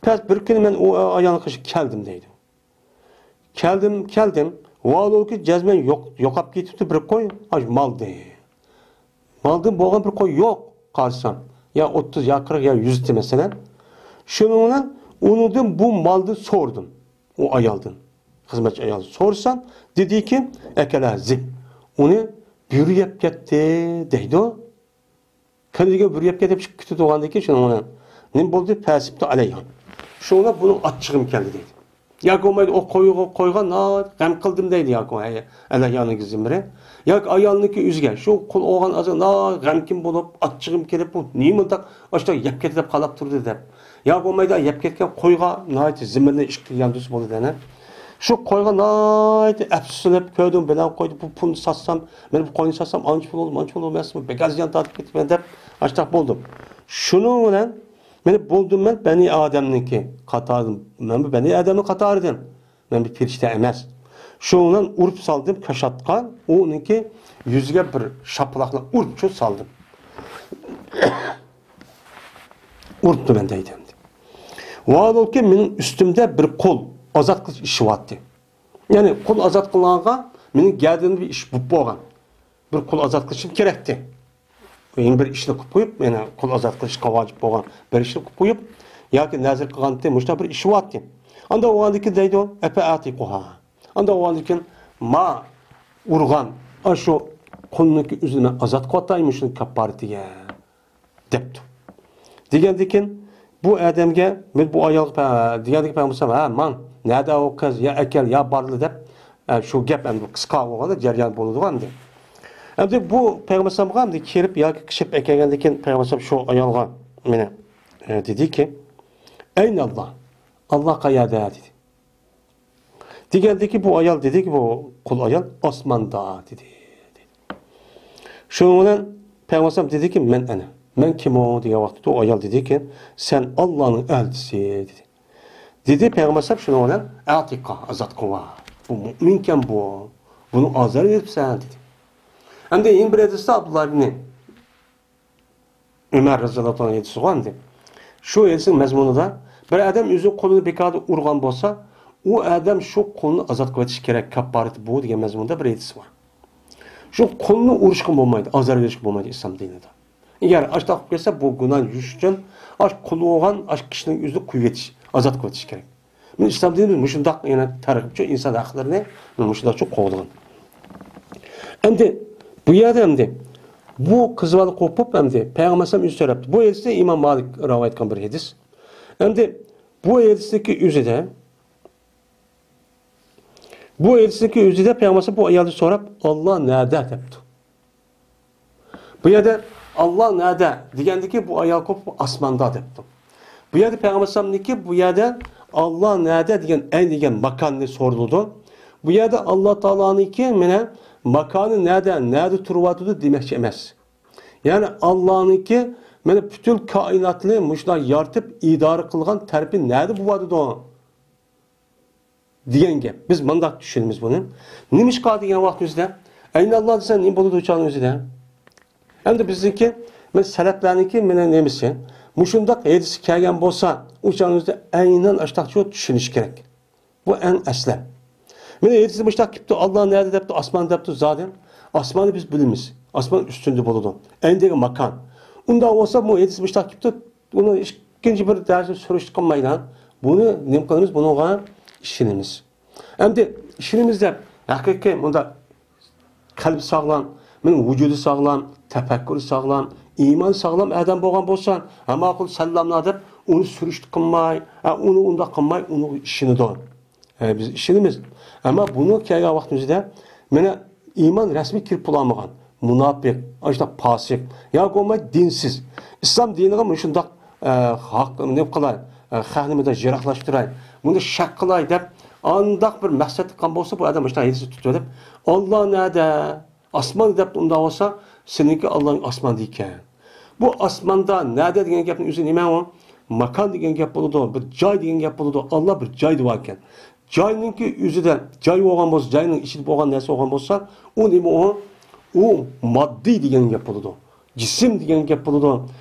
پەس بىر كۈنى مەن ئۇ ئايالنىڭ قېشىغا كەلدىم دەيدۇ. كەلدىم، كەلدىم. ۋاھالۇكى جەزمەن يوق-، يوقاپ كېتىپتۇ بىر قوي، ئاشۇ مالدىن. مالدىن بولغان بىر قوي يوق، قارىسام. يا ئوتتۇز، يا قىرىق، يا يۈز ئىدى مەسىلەن. شۇنىڭ بىلەن ئۇنىڭدىن بۇ مالدىن سورىدىم. ئۇ ئايالدىن. خىزمەتچى ئايالدىن. سورىسام، دېدىكى، ئەكەلە زىب. ئۇنى بۆرە يەپ كەتتى، دەيدۇ. كەلدىگە بىر يەپ كېتىپ چىقىپ كېتىدىغاندىكىن شۇنىڭ بىلەن نېمە بولدى؟ پەسىپتۇ ئەلەيھا. شۇڭا بۇنىڭ ئاچچىقىم كەلدى دەيدۇ. ياكى بولمايدۇ، ئۇ قويغا، قويغا ناھايىتى غەم قىلدىم دەيدۇ ياكى ئەلەيھانىڭ زىممىرى. ياكى ئايالنىڭكى ئۆزىگە شۇ قۇل بولغان ئازا ناھايىتى غەمكىن بولۇپ، ئاچچىقىم كېلىپ، بۇ نېمانداق ئاشۇنداق يەپ كېتىپ قالاپ تۇردى دەپ. يا بولمايدۇ، يەپ كەتكەن قويغا ناھايىتى زىممىرىنى ئىش قىلغان دېسە بولىدۇ ئەنە. شۇ قويغا ناھايىتى ئەپسۇسلىنىپ، كۆردۈم بىلەن قويدى، بۇ پۇلنى ساتسام، مەن بۇ قوينى ساتسام، ئانچە پۇل بولدى، مانچە پۇل بولدى، مەن بەك ئەزىيان تارتىپ كېتىپمەن دەپ، ئاشۇنداق بولدۇم. شۇنىڭ بىلەن مېنى بولدۇم مەن بەنى ئادەمنىڭكى قاتارىدىن، مەن بۇ بەنى ئادەمنىڭ قاتارىدىن. مەن بىر پېرىشتە ئەمەس. شۇنىڭ بىلەن ئۇرۇپ سالدىم كاشاتقا، ئۇنىڭكى يۈزىگە بىر شاپىلاقلا ئۇرۇپ شۇ سالدىم. ئۇرۇپتۇ مەن دەيدۇ ئەمدى. ۋاھالۇكى مېنىڭ ئۈستۈمدە بىر قۇل ئازاد قىلىش ئىشى بارتى. يەنى قۇل ئازاد قىلغانغا مېنىڭ گەدىنىمدە بىر ئىش بولۇپ بولغان. بىر قۇل ئازاد قىلىشىم كېرەكتى. يەنە بىر ئىشنى قىلىپ قويۇپ، يەنە قۇل ئازاد قىلىشقا ۋاجىپ بولغان بىر ئىشنى قىلىپ قويۇپ، ياكى نەزىر قىلغانتى، مۇشۇنداق بىر ئىشى بارتى. ئاندا ئۇغاندىكى دەيدۇ، ئەپە ئەتىقۇھا. ئاندا ئۇغاندىكى ما ئۇرغان، ئاشۇ قۇلنىڭكى ئۆزىنى مەن ئازاد قىلىۋاتايمۇ شۇنىڭ كاپپارىتىگە. دەپتۇ. دېگەندىكىن بۇ ئادەمگە، بۇ ئايالغا پە-، دېگەندىكىن پەيغەمبەر ھە، ماڭ، نەدە ئۇ قىز، يا ئەكەل، يا بارلا دەپ، ئە، شۇ گەپ ئەمدى قىسقا بولغاندا جەريان بولىدىغۇ ئەمدى. ئەمدى بۇ پەيغەمبەرگە ئەمدى كىرىپ ياكى قىشىپ ئەكەلگەندىكىن پەيغەمبەر شۇ ئايالغا مانا، ئە، دېدىكى، ئەينەللا، ئاللا قەيەردە؟ دېدى. دېگەندىكى بۇ ئايال دېدىكى، بۇ قۇل ئايال ئاسماندا دېدى. شۇنىڭ بىلەن پەيغەمبەر دېدىكى، مەن ئەنە، مەن كىمۇ دېگەن ۋاقىتتا ئۇ ئايال دېدىكى، سەن ئاللانىڭ ئەلچىسى دېدى. دېدى پەيغەمبەر شۇنىڭ بىلەن ئەتىقا، ئازاد قىلىۋا. بۇ مۇئمىنكەن بۇ. بۇنى ئازار بېرىپسەن دېدى. ئەمدى يەنە بىر ھەدىستە ئابدۇللا ئىبنى ئۆمەر رەزىياللاھۇ تائالا ئەنھۇ ھەدىسى بار ئەمدى. شۇ ھەدىسنىڭ مەزمۇنىدا بىر ئادەم ئۆزى قولىنى بىكاردا ئۇرغان بولسا، ئۇ ئادەم شۇ قۇلنى ئازاد قىلىۋېتىش كېرەك، كاپپارىتى بۇ دېگەن مەزمۇندا بىر ھەدىس بار. شۇ قۇلنى ئۇرۇشقا بولمايدۇ، ئازار بېرىشكە بولمايدۇ ئىسلام دىنىدا. ئەگەر ئاشۇنداق قىلىپ كەتسە، بۇ گۇناھنى يۇيۇش ئۈچۈن ئاشۇ قۇل بولغان ئاشۇ كىشىنىڭ ئۆزىنى قويۇۋېتىش، ئازاد قىلىۋېتىش كېرەك. مۇشۇ ئىسلام دىنىمىز مۇشۇنداق يەنە تەرغىبچى، ئىنسان ھەقلىرىنى مۇشۇنداقچە قوغدىغان. ئەمدى بۇ يەردە ئەمدى بۇ قىز بالا قوپۇپ ئەمدى پەيغەمبەر ئەلەيھىسسالام ئۆزى سۆرەپتۇ. بۇ ھەدىسنى ئىمام مالىك رىۋايەت قىلغان بىر ھەدىس. ئەمدى بۇ ھەدىستىكى ئۆزىدە، بۇ ھەدىستىكى ئۆزىدە پەيغەمبەر ئەلەيھىسسالام بۇ ئايالدىن سوراپ، ئاللا نەدە دەپتۇ. بۇ يەردە ئاللا نەدە دېگەندىكى بۇ ئايال قوپۇپ ئاسماندا دەپتۇ. بۇ يەردە پەيغەمبەر ئەلەيھىسسالامنىڭكى بۇ يەردە ئاللا نەدە دېگەن ئەين دېگەن ماكاننى سورىلىدۇ. بۇ يەردە ئاللا تائالانىڭكى مانا ماكانى نەدە، نەدە تۇرۇۋاتىدۇ دېمەكچى ئەمەس. يەنى ئاللانىڭكى مانا پۈتۈن كائىناتنى مۇشۇنداق يارىتىپ ئىدارە قىلغان تەرىپى نەدە بولۇۋاتىدۇ؟ دېگەن گەپ. بىز مۇنداق چۈشىنىمىز بۇنى. نېمىشقا دېگەن ۋاقىتىمىزدە، ئەينەللا دېسە نېمە بولىدۇ ئۇچانىڭ ئۆزىدە؟ ئەمدى بىزنىڭكى، مەن سەلەپلەرنىڭكى مانا نېمىسى؟ مۇشۇنداق ھەدىس كەلگەن بولسا، ئۇچانىڭ ئۆزىدە ئەينەن ئاشتاقچۇ چۈشىنىش كېرەك. بۇ ئەڭ ئەسلى. مانا ھەدىستە مۇشتاق كېپتۇ، ئاللا نەدە دەپتۇ، ئاسمان دەپتۇ زادى. ئاسماننى بىز بىلىمىز. ئاسمان ئۈستۈندە بولىدۇ. ئەين دېگەن ماكان. ئۇنداق بولسا، بۇ ھەدىس مۇشتاق كېپتۇ، ئۇنى ئىككىنچى بىر دەرسنى سۈرۈشتە قىلمايلا، بۇنى نېمە قىلىمىز؟ بۇنىڭغا ئىشىنىمىز. ئەمدى ئىشىنىمىز دەپ، ھەقىقىي مۇنداق قەلبى ساغلام، مېنىڭ ۋۇجۇدى ساغلام، تەپەككۇرى ساغلام، ئىمانى ساغلام ئادەم بولغان بولسا، ھە ماقۇل سەللاملا دەپ، ئۇنى سۈرۈشتە قىلماي، ھە، ئۇنى ئۇنداق قىلماي، ئۇنىڭغا ئىشىنىدۇ. ھە، بىز ئىشىنىمىز. ئەمما بۇنى كەلگەن ۋاقتىمىزدا مانا ئىمان رەسمىي كىرىپ بولالمىغان مۇناپىق، ئاشۇنداق پاسىق ياكى بولماي دىنسىز، ئىسلام دىنىغا مۇشۇنداق، ئە، ھەق، نېمە قىلاي، ئە، خەقنى مۇنداق يىراقلاشتۇراي، بۇنى شەك قىلاي دەپ ئانداق بىر مەقسەت قىلغان بولسا، بۇ ئادەم مۇشۇنداق ھەدىسى تۇتۇۋېلىپ، «ئاللا نەدە؟ ئاسماندا» دەپ ئۇنداق بولسا، سېنىڭكى ئاللاڭ ئاسماندا ئىكەن. بۇ ئاسماندا نەدە دېگەن گەپنىڭ ئۆزى نېمە ئۇ؟ ماكان دېگەن گەپ بولىدۇ، بىر جاي دېگەن گەپ بولىدۇ. ئاللا بىر جايدا باركەن. جاينىڭكى ئۆزىدە جاي بولغان بولسا، جاينىڭ ئىچىدە بولغان نەرسە بولغان بولسا، ئۇ نېمە ئۇ؟ ئۇ ماددىي دېگەن گەپ بولىدۇ. جىسىم دېگەن گەپ بولىدۇ.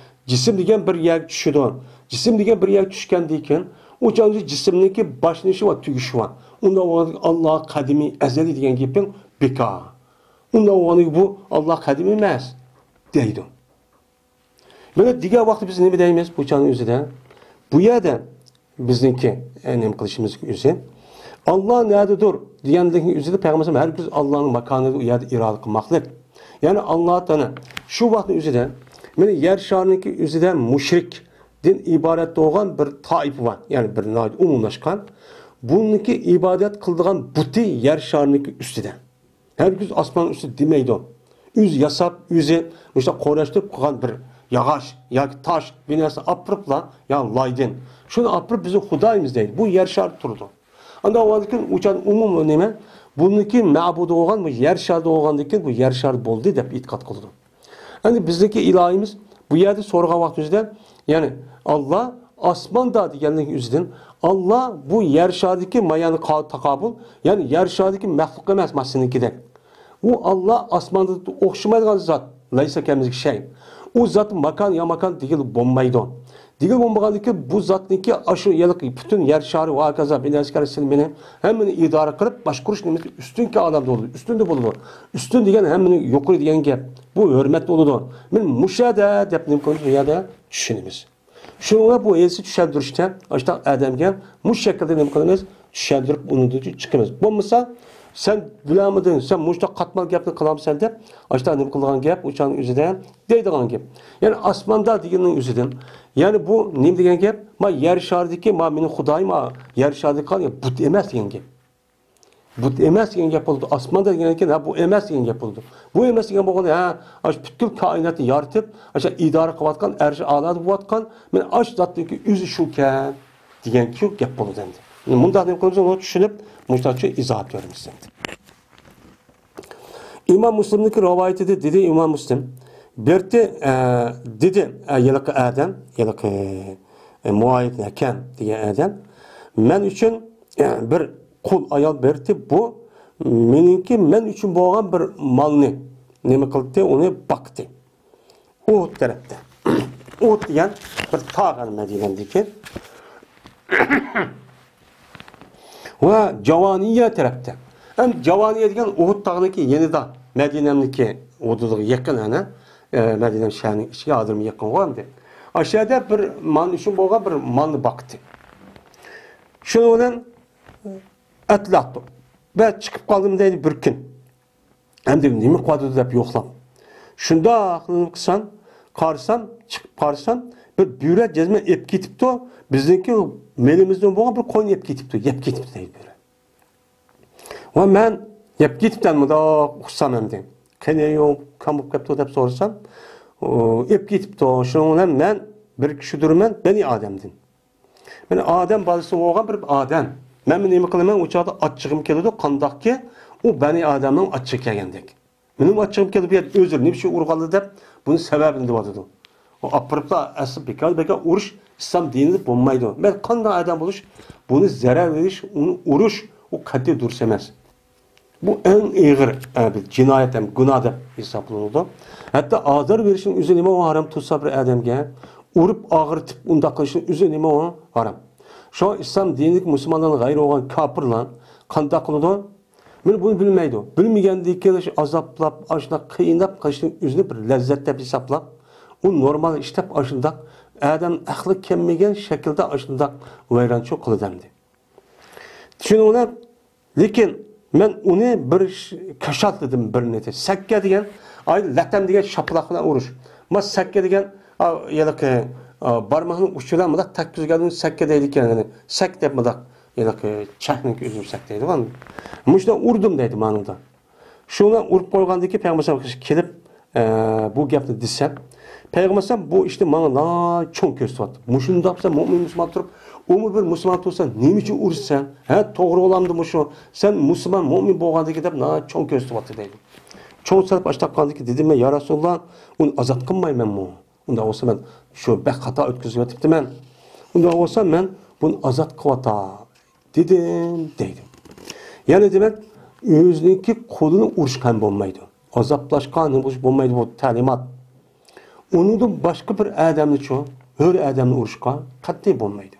جىسىم دېگەن بىر يەرگە چۈشىدۇ. جىسىم دېگەن بىر يەرگە چۈشكەندىن كېيىن، ئۇ چاغدا جىسىمنىڭكى باشلىنىشى ۋە تۈگىشى بار. ئۇنداق بولغاندا ئاللا قەدىمىي، ئەزەلىي دېگەن گېپىڭ بىكار. ئۇنداق بولغاندا بۇ ئاللا قەدىمىي ئەمەس دەيدۇ. مانا دېگەن ۋاقىتتا بىز نېمە دەيمىز بۇ چاغنىڭ ئۆزىدە؟ بۇ يەردە بىزنىڭكى، ئە، نېمە قىلىشىمىزنىڭ ئۆزى، «ئاللا نەدىدۇر؟» دېگەنلىكنىڭ ئۆزىدە پەيغەمبەر ھەرگىز ئاللانىڭ ماكانىنى ئۇ يەردە ئىرادە قىلماقلىق. يەنى ئاللا تائالا شۇ ۋاقىتنىڭ ئۆزىدە، مانا يەر شارىنىڭكى ئۆزىدە مۇشرىكتىن ئىبارەت بولغان بىر تائىپە بار. يەنى بىر ناھايىتى ئومۇملاشقان. بۇنىڭكى ئىبادەت قىلىدىغان بۇتى يەر شارىنىڭكى ئۈستىدە. ھەرگىز ئاسمان ئۈستى دېمەيدۇ. ئۆزى ياساپ، ئۆزى مۇشۇنداق قوراشتۇرۇپ قىلغان بىر ياغاچ ياكى تاش بىر نەرسە ئاپىرىپلا، يا لايدىن. شۇنى ئاپىرىپ بىزنىڭ خۇدايىمىز دەيدۇ. بۇ يەر شارىدا تۇرىدۇ. ئاندىن ئۇ چاغدا ئومۇمىي نېمە؟ بۇنىڭكى مەبۇدى بولغان بۇ يەر شارىدا بولغاندىن كېيىن بۇ يەر شارى بولدى دەپ ئېتىقاد قىلىدۇ. ئەمدى بىزنىڭكى ئىلاھىمىز بۇ يەردە سورىغان ۋاقتىمىزدا، يەنى ئاللا ئاسماندا دېگەنلىك يۈزىدىن، ئاللا بۇ يەر شارىدىكى مايانى قا-، تاقابۇل، يەنى يەر شارىدىكى مەخلۇق ئەمەس، مانا سېنىڭكىدەك. ئۇ ئاللا ئاسماندا ئوخشىمايدىغان زات، لەيسە كەمىسلىھى شەي. ئۇ زات ماكان يا ماكان دېگىلى بولمايدۇ. دېگىلى بولمىغاندىكى بۇ زاتنىڭكى ئاشۇ يەرلىك پۈتۈن يەر شارى ۋە ھاكازا بىنەسكەر سىلمىنى ھەممىنى ئىدارە قىلىپ باشقۇرۇش نېمىسى ئۈستۈنكى ئالەمدە بولىدۇ، ئۈستۈندە بولىدۇ. ئۈستۈن دېگەن ھەممىنى يۇقىرى دېگەن گەپ. بۇ ھۆرمەتتە بولىدۇ. مانا مۇشۇ يەردە دەپ نېمە قىلىمىز، بۇ يەردە چۈشىنىمىز. شۇنىڭغا بۇ ھەدىسنى چۈشەندۈرۈشتە، ئاشۇنداق ئادەمگە مۇشۇ شەكىلدە نېمە قىلىمىز، چۈشەندۈرۈپ ئۇنىڭدىن چىقىمىز. بولمىسا، سەن بىلەلمىدىڭ، سەن مۇشۇنداق قاتمال گەپنى قىلامسەن دەپ، ئاشۇنداق نېمە قىلىدىغان گەپ، ئۇ چاغنىڭ ئۆزىدە دەيدىغان گەپ. يەنى ئاسماندا دېگىنىنىڭ ئۆزىدىن، يەنى بۇ نېمە دېگەن گەپ؟ ما يەر شارىدىكى، ما مېنىڭ خۇدايىم، ما يەر شارىدىكى قالغان بۇت ئەمەس دېگەن گەپ. بۇت ئەمەس دېگەن گەپ بولىدۇ. ئاسماندا دېگەندىن كېيىن، ھە، بۇ ئەمەس دېگەن گەپ بولىدۇ. بۇ ئەمەس دېگەن بولغاندا، ھە، ئاشۇ پۈتكۈل كائىناتنى يارىتىپ، ئاشۇ ئىدارە قىلىۋاتقان، ئەرش ئالەدە بولۇۋاتقان، مانا ئاشۇ زاتنىڭكى ئۆزى شۇكەن دېگەن شۇ گەپ بولىدۇ ئەمدى. مۇنداق نېمە قىلىمىز، ئۇنى چۈشىنىپ، مۇشۇنداقچە ئىزاھات بېرىمىز ئەمدى. ئىمام مۇسلىمنىڭكى رىۋايىتىدە دېدى ئىمام مۇسلىم، بىرتى، ئە، دېدى، ئە، ھېلىقى ئادەم، ھېلىقى، ئە، مۇئاۋىيەتۇل ھەكەم دېگەن ئادەم، مەن ئۈچۈن، ئە، بىر قۇل ئايال بىرتى بۇ، مېنىڭكى مەن ئۈچۈن بولغان بىر مالنى نېمە قىلدى، ئۇنى باقتى. ئۇھۇد تەرەپتە. ئۇھۇد دېگەن بىر تاغ، مەدىنەدىكى. ۋە جاۋانىيە تەرەپتە. ئەمدى جاۋانىيە دېگەن ئۇھۇد تاغنىڭكى يېنىدا، مەدىنەمنىڭكى ھۇدۇدىغا يېقىن، ئەنە، ئە، مەدىنە شەھەرنىڭ ئىچىگە ھازىرمۇ يېقىنغۇ ئەمدى. ئاشۇ يەردە بىر مال ئۈچۈن بولغان بىر مالنى باقتى. شۇنىڭ بىلەن ئەتلەتتۇ. ۋە چىقىپ قالدىم دەيدۇ بىر كۈن. ئەمدى نېمە قىلىۋاتىدۇ دەپ يوقلاپ. شۇنداق قىلسام، قارىسام، چىقىپ قارىسام، بىر بۆرە جەزمە ئېلىپ كېتىپتۇ. بىزنىڭكى مېلىمىزدىن بولغان بىر قوينى ئېلىپ كېتىپتۇ، يەپ كېتىپتۇ دەيدۇ بۆرە. ۋە مەن يەپ كېتىپتىمەن مۇنداق ئۇقسام ئەمدى. قېنى يوق، كام بولۇپ كەپتۇ دەپ سورىسام، ئۇ ئېلىپ كېتىپتۇ. شۇنىڭ بىلەن مەن بىر كىشى تۇرىمەن، بەنى ئادەمدىن. مەن ئادەم بالىسى بولغان بىر ئادەم. مەن نېمە قىلىمەن؟ ئۇ چاغدا ئاچچىقىم كېلىدۇ، قانداقكى ئۇ بەنى ئادەمنىڭ ئاچچىقى كەلگەندەك. مېنىڭ ئاچچىقىم كېلىپ، بۇ يەردە ئۆزلىرى نېمە ئۈچۈن ئۇرغانلار دەپ، بۇنى سەۋەبىنى دەۋاتىدۇ. ئۇ ئاپىرىپلا ئەسلى بىكار، بىكار ئۇرۇش ئىسلام دىنىدا بولمايدۇ. مەن قانداق ئادەم بولۇش، بۇنى زەرەر بېرىش، ئۇنى ئۇرۇش، ئۇ قەتئىي دۇرۇس ئەمەس. بۇ ئەڭ ئېغىر، ئە، بىر جىنايەت ھەم گۇناھ دەپ ھېسابلىنىدۇ. ھەتتا ئازار بېرىشنىڭ ئۆزى نېمە ھارام تۇرسا بىر ئادەمگە، ئۇرۇپ ئاغرىتىپ ئۇنداق قىلىشنىڭ ئۆزى نېمە ھارام. شۇڭا ئىسلام دىنىدىكى مۇسۇلمانلاردىن غەيرى بولغان كاپىرلار قانداق قىلىدۇ؟ مانا بۇنى بىلمەيدۇ. بىلمىگەندىن كېيىن ئازابلاپ، ئاشۇنداق قىيناپ قىلىشنىڭ ئۆزىنى بىر لەززەت دەپ ھېسابلاپ، ئۇ نورمال ئىش دەپ ئاشۇنداق ئادەم ئەقلى كەلمىگەن شەكىلدە ئاشۇنداق ۋەيرانچىلىق قىلىدۇ ئەمدى. شۇنىڭ بىلەن، لېكىن مەن ئۇنى بىر ش-، كاشاتلىدىم بىرنى. سەككە دېگەن، ئاي، لەتەم دېگەن شاپىلاق بىلەن ئۇرۇش. ما سەككە دېگەن، ئا، ھېلىقى، ئا، بارماقنىڭ ئۇچى بىلەن مۇنداق تەگكۈزگەندىن سەككە دەيدىكەن، يەنى سەك دەپ مۇنداق، ھېلىقى چەكنىڭكى ئۆزىنى سەك دەيدىغان. مۇشۇنداق ئۇردۇم دەيدۇ مانىدا. شۇنى ئۇرۇپ قويغاندىن كېيىن پەيغەمبەر ئەلەيھىسسالام كېلىپ، ئە، بۇ گەپنى دېسە، پەيغەمبەر ئەلەيھىسسالام بۇ ئىشنى ماڭا ناھايىتى چوڭ كۆرسىتىۋاتتى. مۇشۇنداق سەن مۆمىن مۇسۇلمان تۇرۇپ، ئۇمۇ بىر مۇسۇلمان تۇرسا، نېمە ئۈچۈن ئۇرىسەن؟ ھە، توغرا بولامدۇ مۇشۇ؟ سەن مۇسۇلمان مۆمىن بولغاندىكىن دەپ ناھايىتى چوڭ كۆرسىتىۋاتتى دەيدۇ. چوڭ سېلىپ ئاشتاققاندىكىن دېدىم مەن، يا رەسۇلاللا، ئۇنى ئازاد قىلمايمەنمۇ؟ ئۇنداق بولسا مەن شۇ بەك خاتا ئۆتكۈزۈۋېتىپتىمەن. ئۇنداق بولسا مەن بۇنى ئازاد قىلىۋاتا دېدىم دەيدۇ. يەنى دېمەك، ئۆزىنىڭكى قولىنى ئۇرۇشقا ھەم بولمايدۇ. ئازابلاشقا نېمە قىلىش بولمايدۇ بۇ تەلىمات. ئۇنىڭدىن باشقا بىر ئادەمنىچۇ، ھۆر ئادەمنى ئۇرۇشقا قەتئىي بولمايدۇ.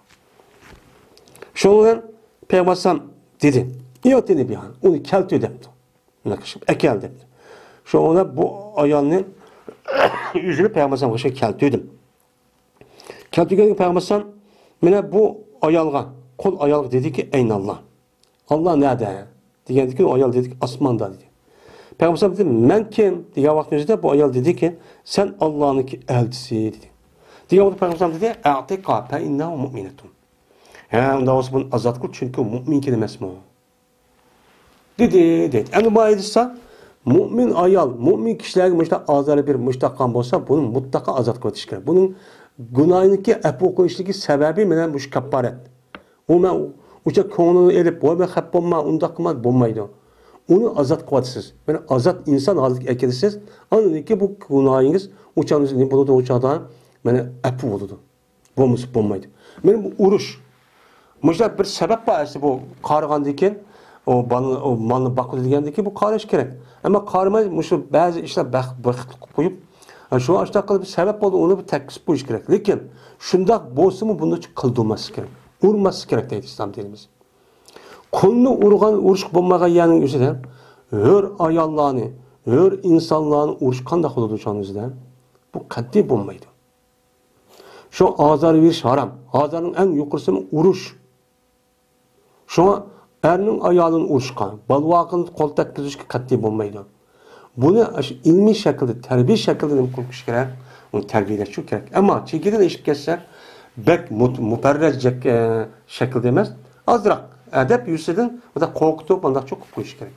شۇنىڭ بىلەن پەيغەمبەر ئەلەيھىسسالام دېدى، ئىئتىنى بىھا، ئۇنى كەلتۈر دەپتۇ. مۇنداق قىلىپ ئەكەل دەپتۇ. شۇنىڭ بىلەن بۇ ئايالنى ئۆزىنى پەيغەمبەر ئەلەيھىسسالامغا كەلتۈردۈم. كەلتۈرگەندىن كېيىن پەيغەمبەر ئەلەيھىسسالام مانا بۇ ئايالغا، قۇل ئايالغا دېدىكى، ئەينەللا؟ ئاللا نەدە؟ دېگەندىكىن ئۇ ئايال دېدىكى، ئاسماندا دېدى. پەيغەمبەر ئەلەيھىسسالام دېدى، مەن كىم؟ دېگەن ۋاقتىمىزدا بۇ ئايال دېدىكى، سەن ئاللانىڭكى ئەلچىسى دېدى. دېگەن ۋاقىتتا پەيغەمبەر ئەلەيھىسسالام دېدى، ئەئتىقھا فەئىننەھا مۇئمىنەتۇن. ھە، ئۇنداق بولسا بۇنى ئازاد قىل، چۈنكى ئۇ مۇئمىن ئەمەسمۇ؟ دېدى، دەيدۇ. ئەمدى بۇ ئايەت دېسە، مۇئمىن ئايال، مۇئمىن كىشىلەرگە مۇشۇنداق ئازار بېرىپ، مۇشۇنداق قىلغان بولسا، بۇنى مۇتلەقا ئازاد قىلىۋېتىش كېرەك. بۇنىڭ گۇناھىنىڭكى ئەپۇ قىلىنىشلىكى سەۋەبى مانا مۇشۇ كاپپارەت. ئۇ مەن ئۇچە كۆڭلىنى ئېلىپ، ۋاي مەن خەپ بولما، ئۇنداق قىلما، بولمايدۇ. ئۇنى ئازاد قىلىۋاتىسىز. مانا ئازاد ئىنسان ھالىتىگە ئەكېلىسىز. ئاندىن كېيىن بۇ گۇناھىڭىز ئۇچاغدا نېمە بولىدۇ، ئۇچاغدا مانا ئەپۇ بولىدۇ. بولمىسا بولمايدۇ. مانا بۇ ئۇرۇش. مۇشۇنداق بىر سەۋەب بار ئەسلى بۇ قارىغاندىن كېيىن، ئۇ بالىنى، ئۇ مالنى باقىدۇ دېگەندىن كېيىن بۇ قارىش كېرەك. ئەمما قارىماي مۇشۇ بەزى ئىشلار بەخ-، بەختلىك قىلىپ قويۇپ، شۇ ئاشۇنداق قىلىپ سەۋەب بولدى، ئۇنى بىر تەگكۈزۈپ قويۇش كېرەك. لېكىن شۇنداق بولسىمۇ بۇنى قىلدۇرماسلىق كېرەك. ئۇرماسلىق كېرەك دەيدۇ ئىسلام دىنىمىز. قۇلنى ئۇرغان، ئۇرۇشقا بولمىغان يەرنىڭ ئۆزىدە ھۆر ئاياللارنى، ھۆر ئىنسانلارنى ئۇرۇش قانداق بولىدۇ شۇنىڭ ئۆزىدە؟ بۇ قەتئىي بولمايدۇ. شۇ ئازار بېرىش ھارام. ئازارنىڭ ئەڭ يۇقىرىسى ئۇرۇش. شۇڭا ئەرنىڭ ئايالىنى ئۇرۇشقا، بالىۋاقىنى قول تەگكۈزۈشكە قەتئىي بولمايدۇ. بۇنى ئاشۇ ئىلمىي شەكىلدە، تەربىيە شەكلىدە نېمە قىلىش كېرەك؟ ئۇنى تەربىيەلەش كېرەك. ئەمما چېگرىدىن ئېشىپ كەتسە، بەك مۇت-، مۇپەررەز جەك-، ئە، شەكىلدە ئەمەس، ئازراق ئەدەپ يۈزىسىدىن بۇنداق قورقۇتۇپ، مۇنداقچە قىلىپ قويۇش كېرەك.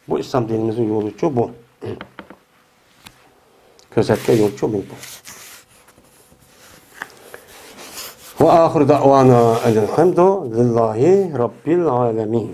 بۇ ئىسلام دىنىمىزنىڭ يولىچۇ بۇ. كۆرسەتكەن يولچۇ بۇ. وآخر دعوانا أن الحمد لله رب العالمين.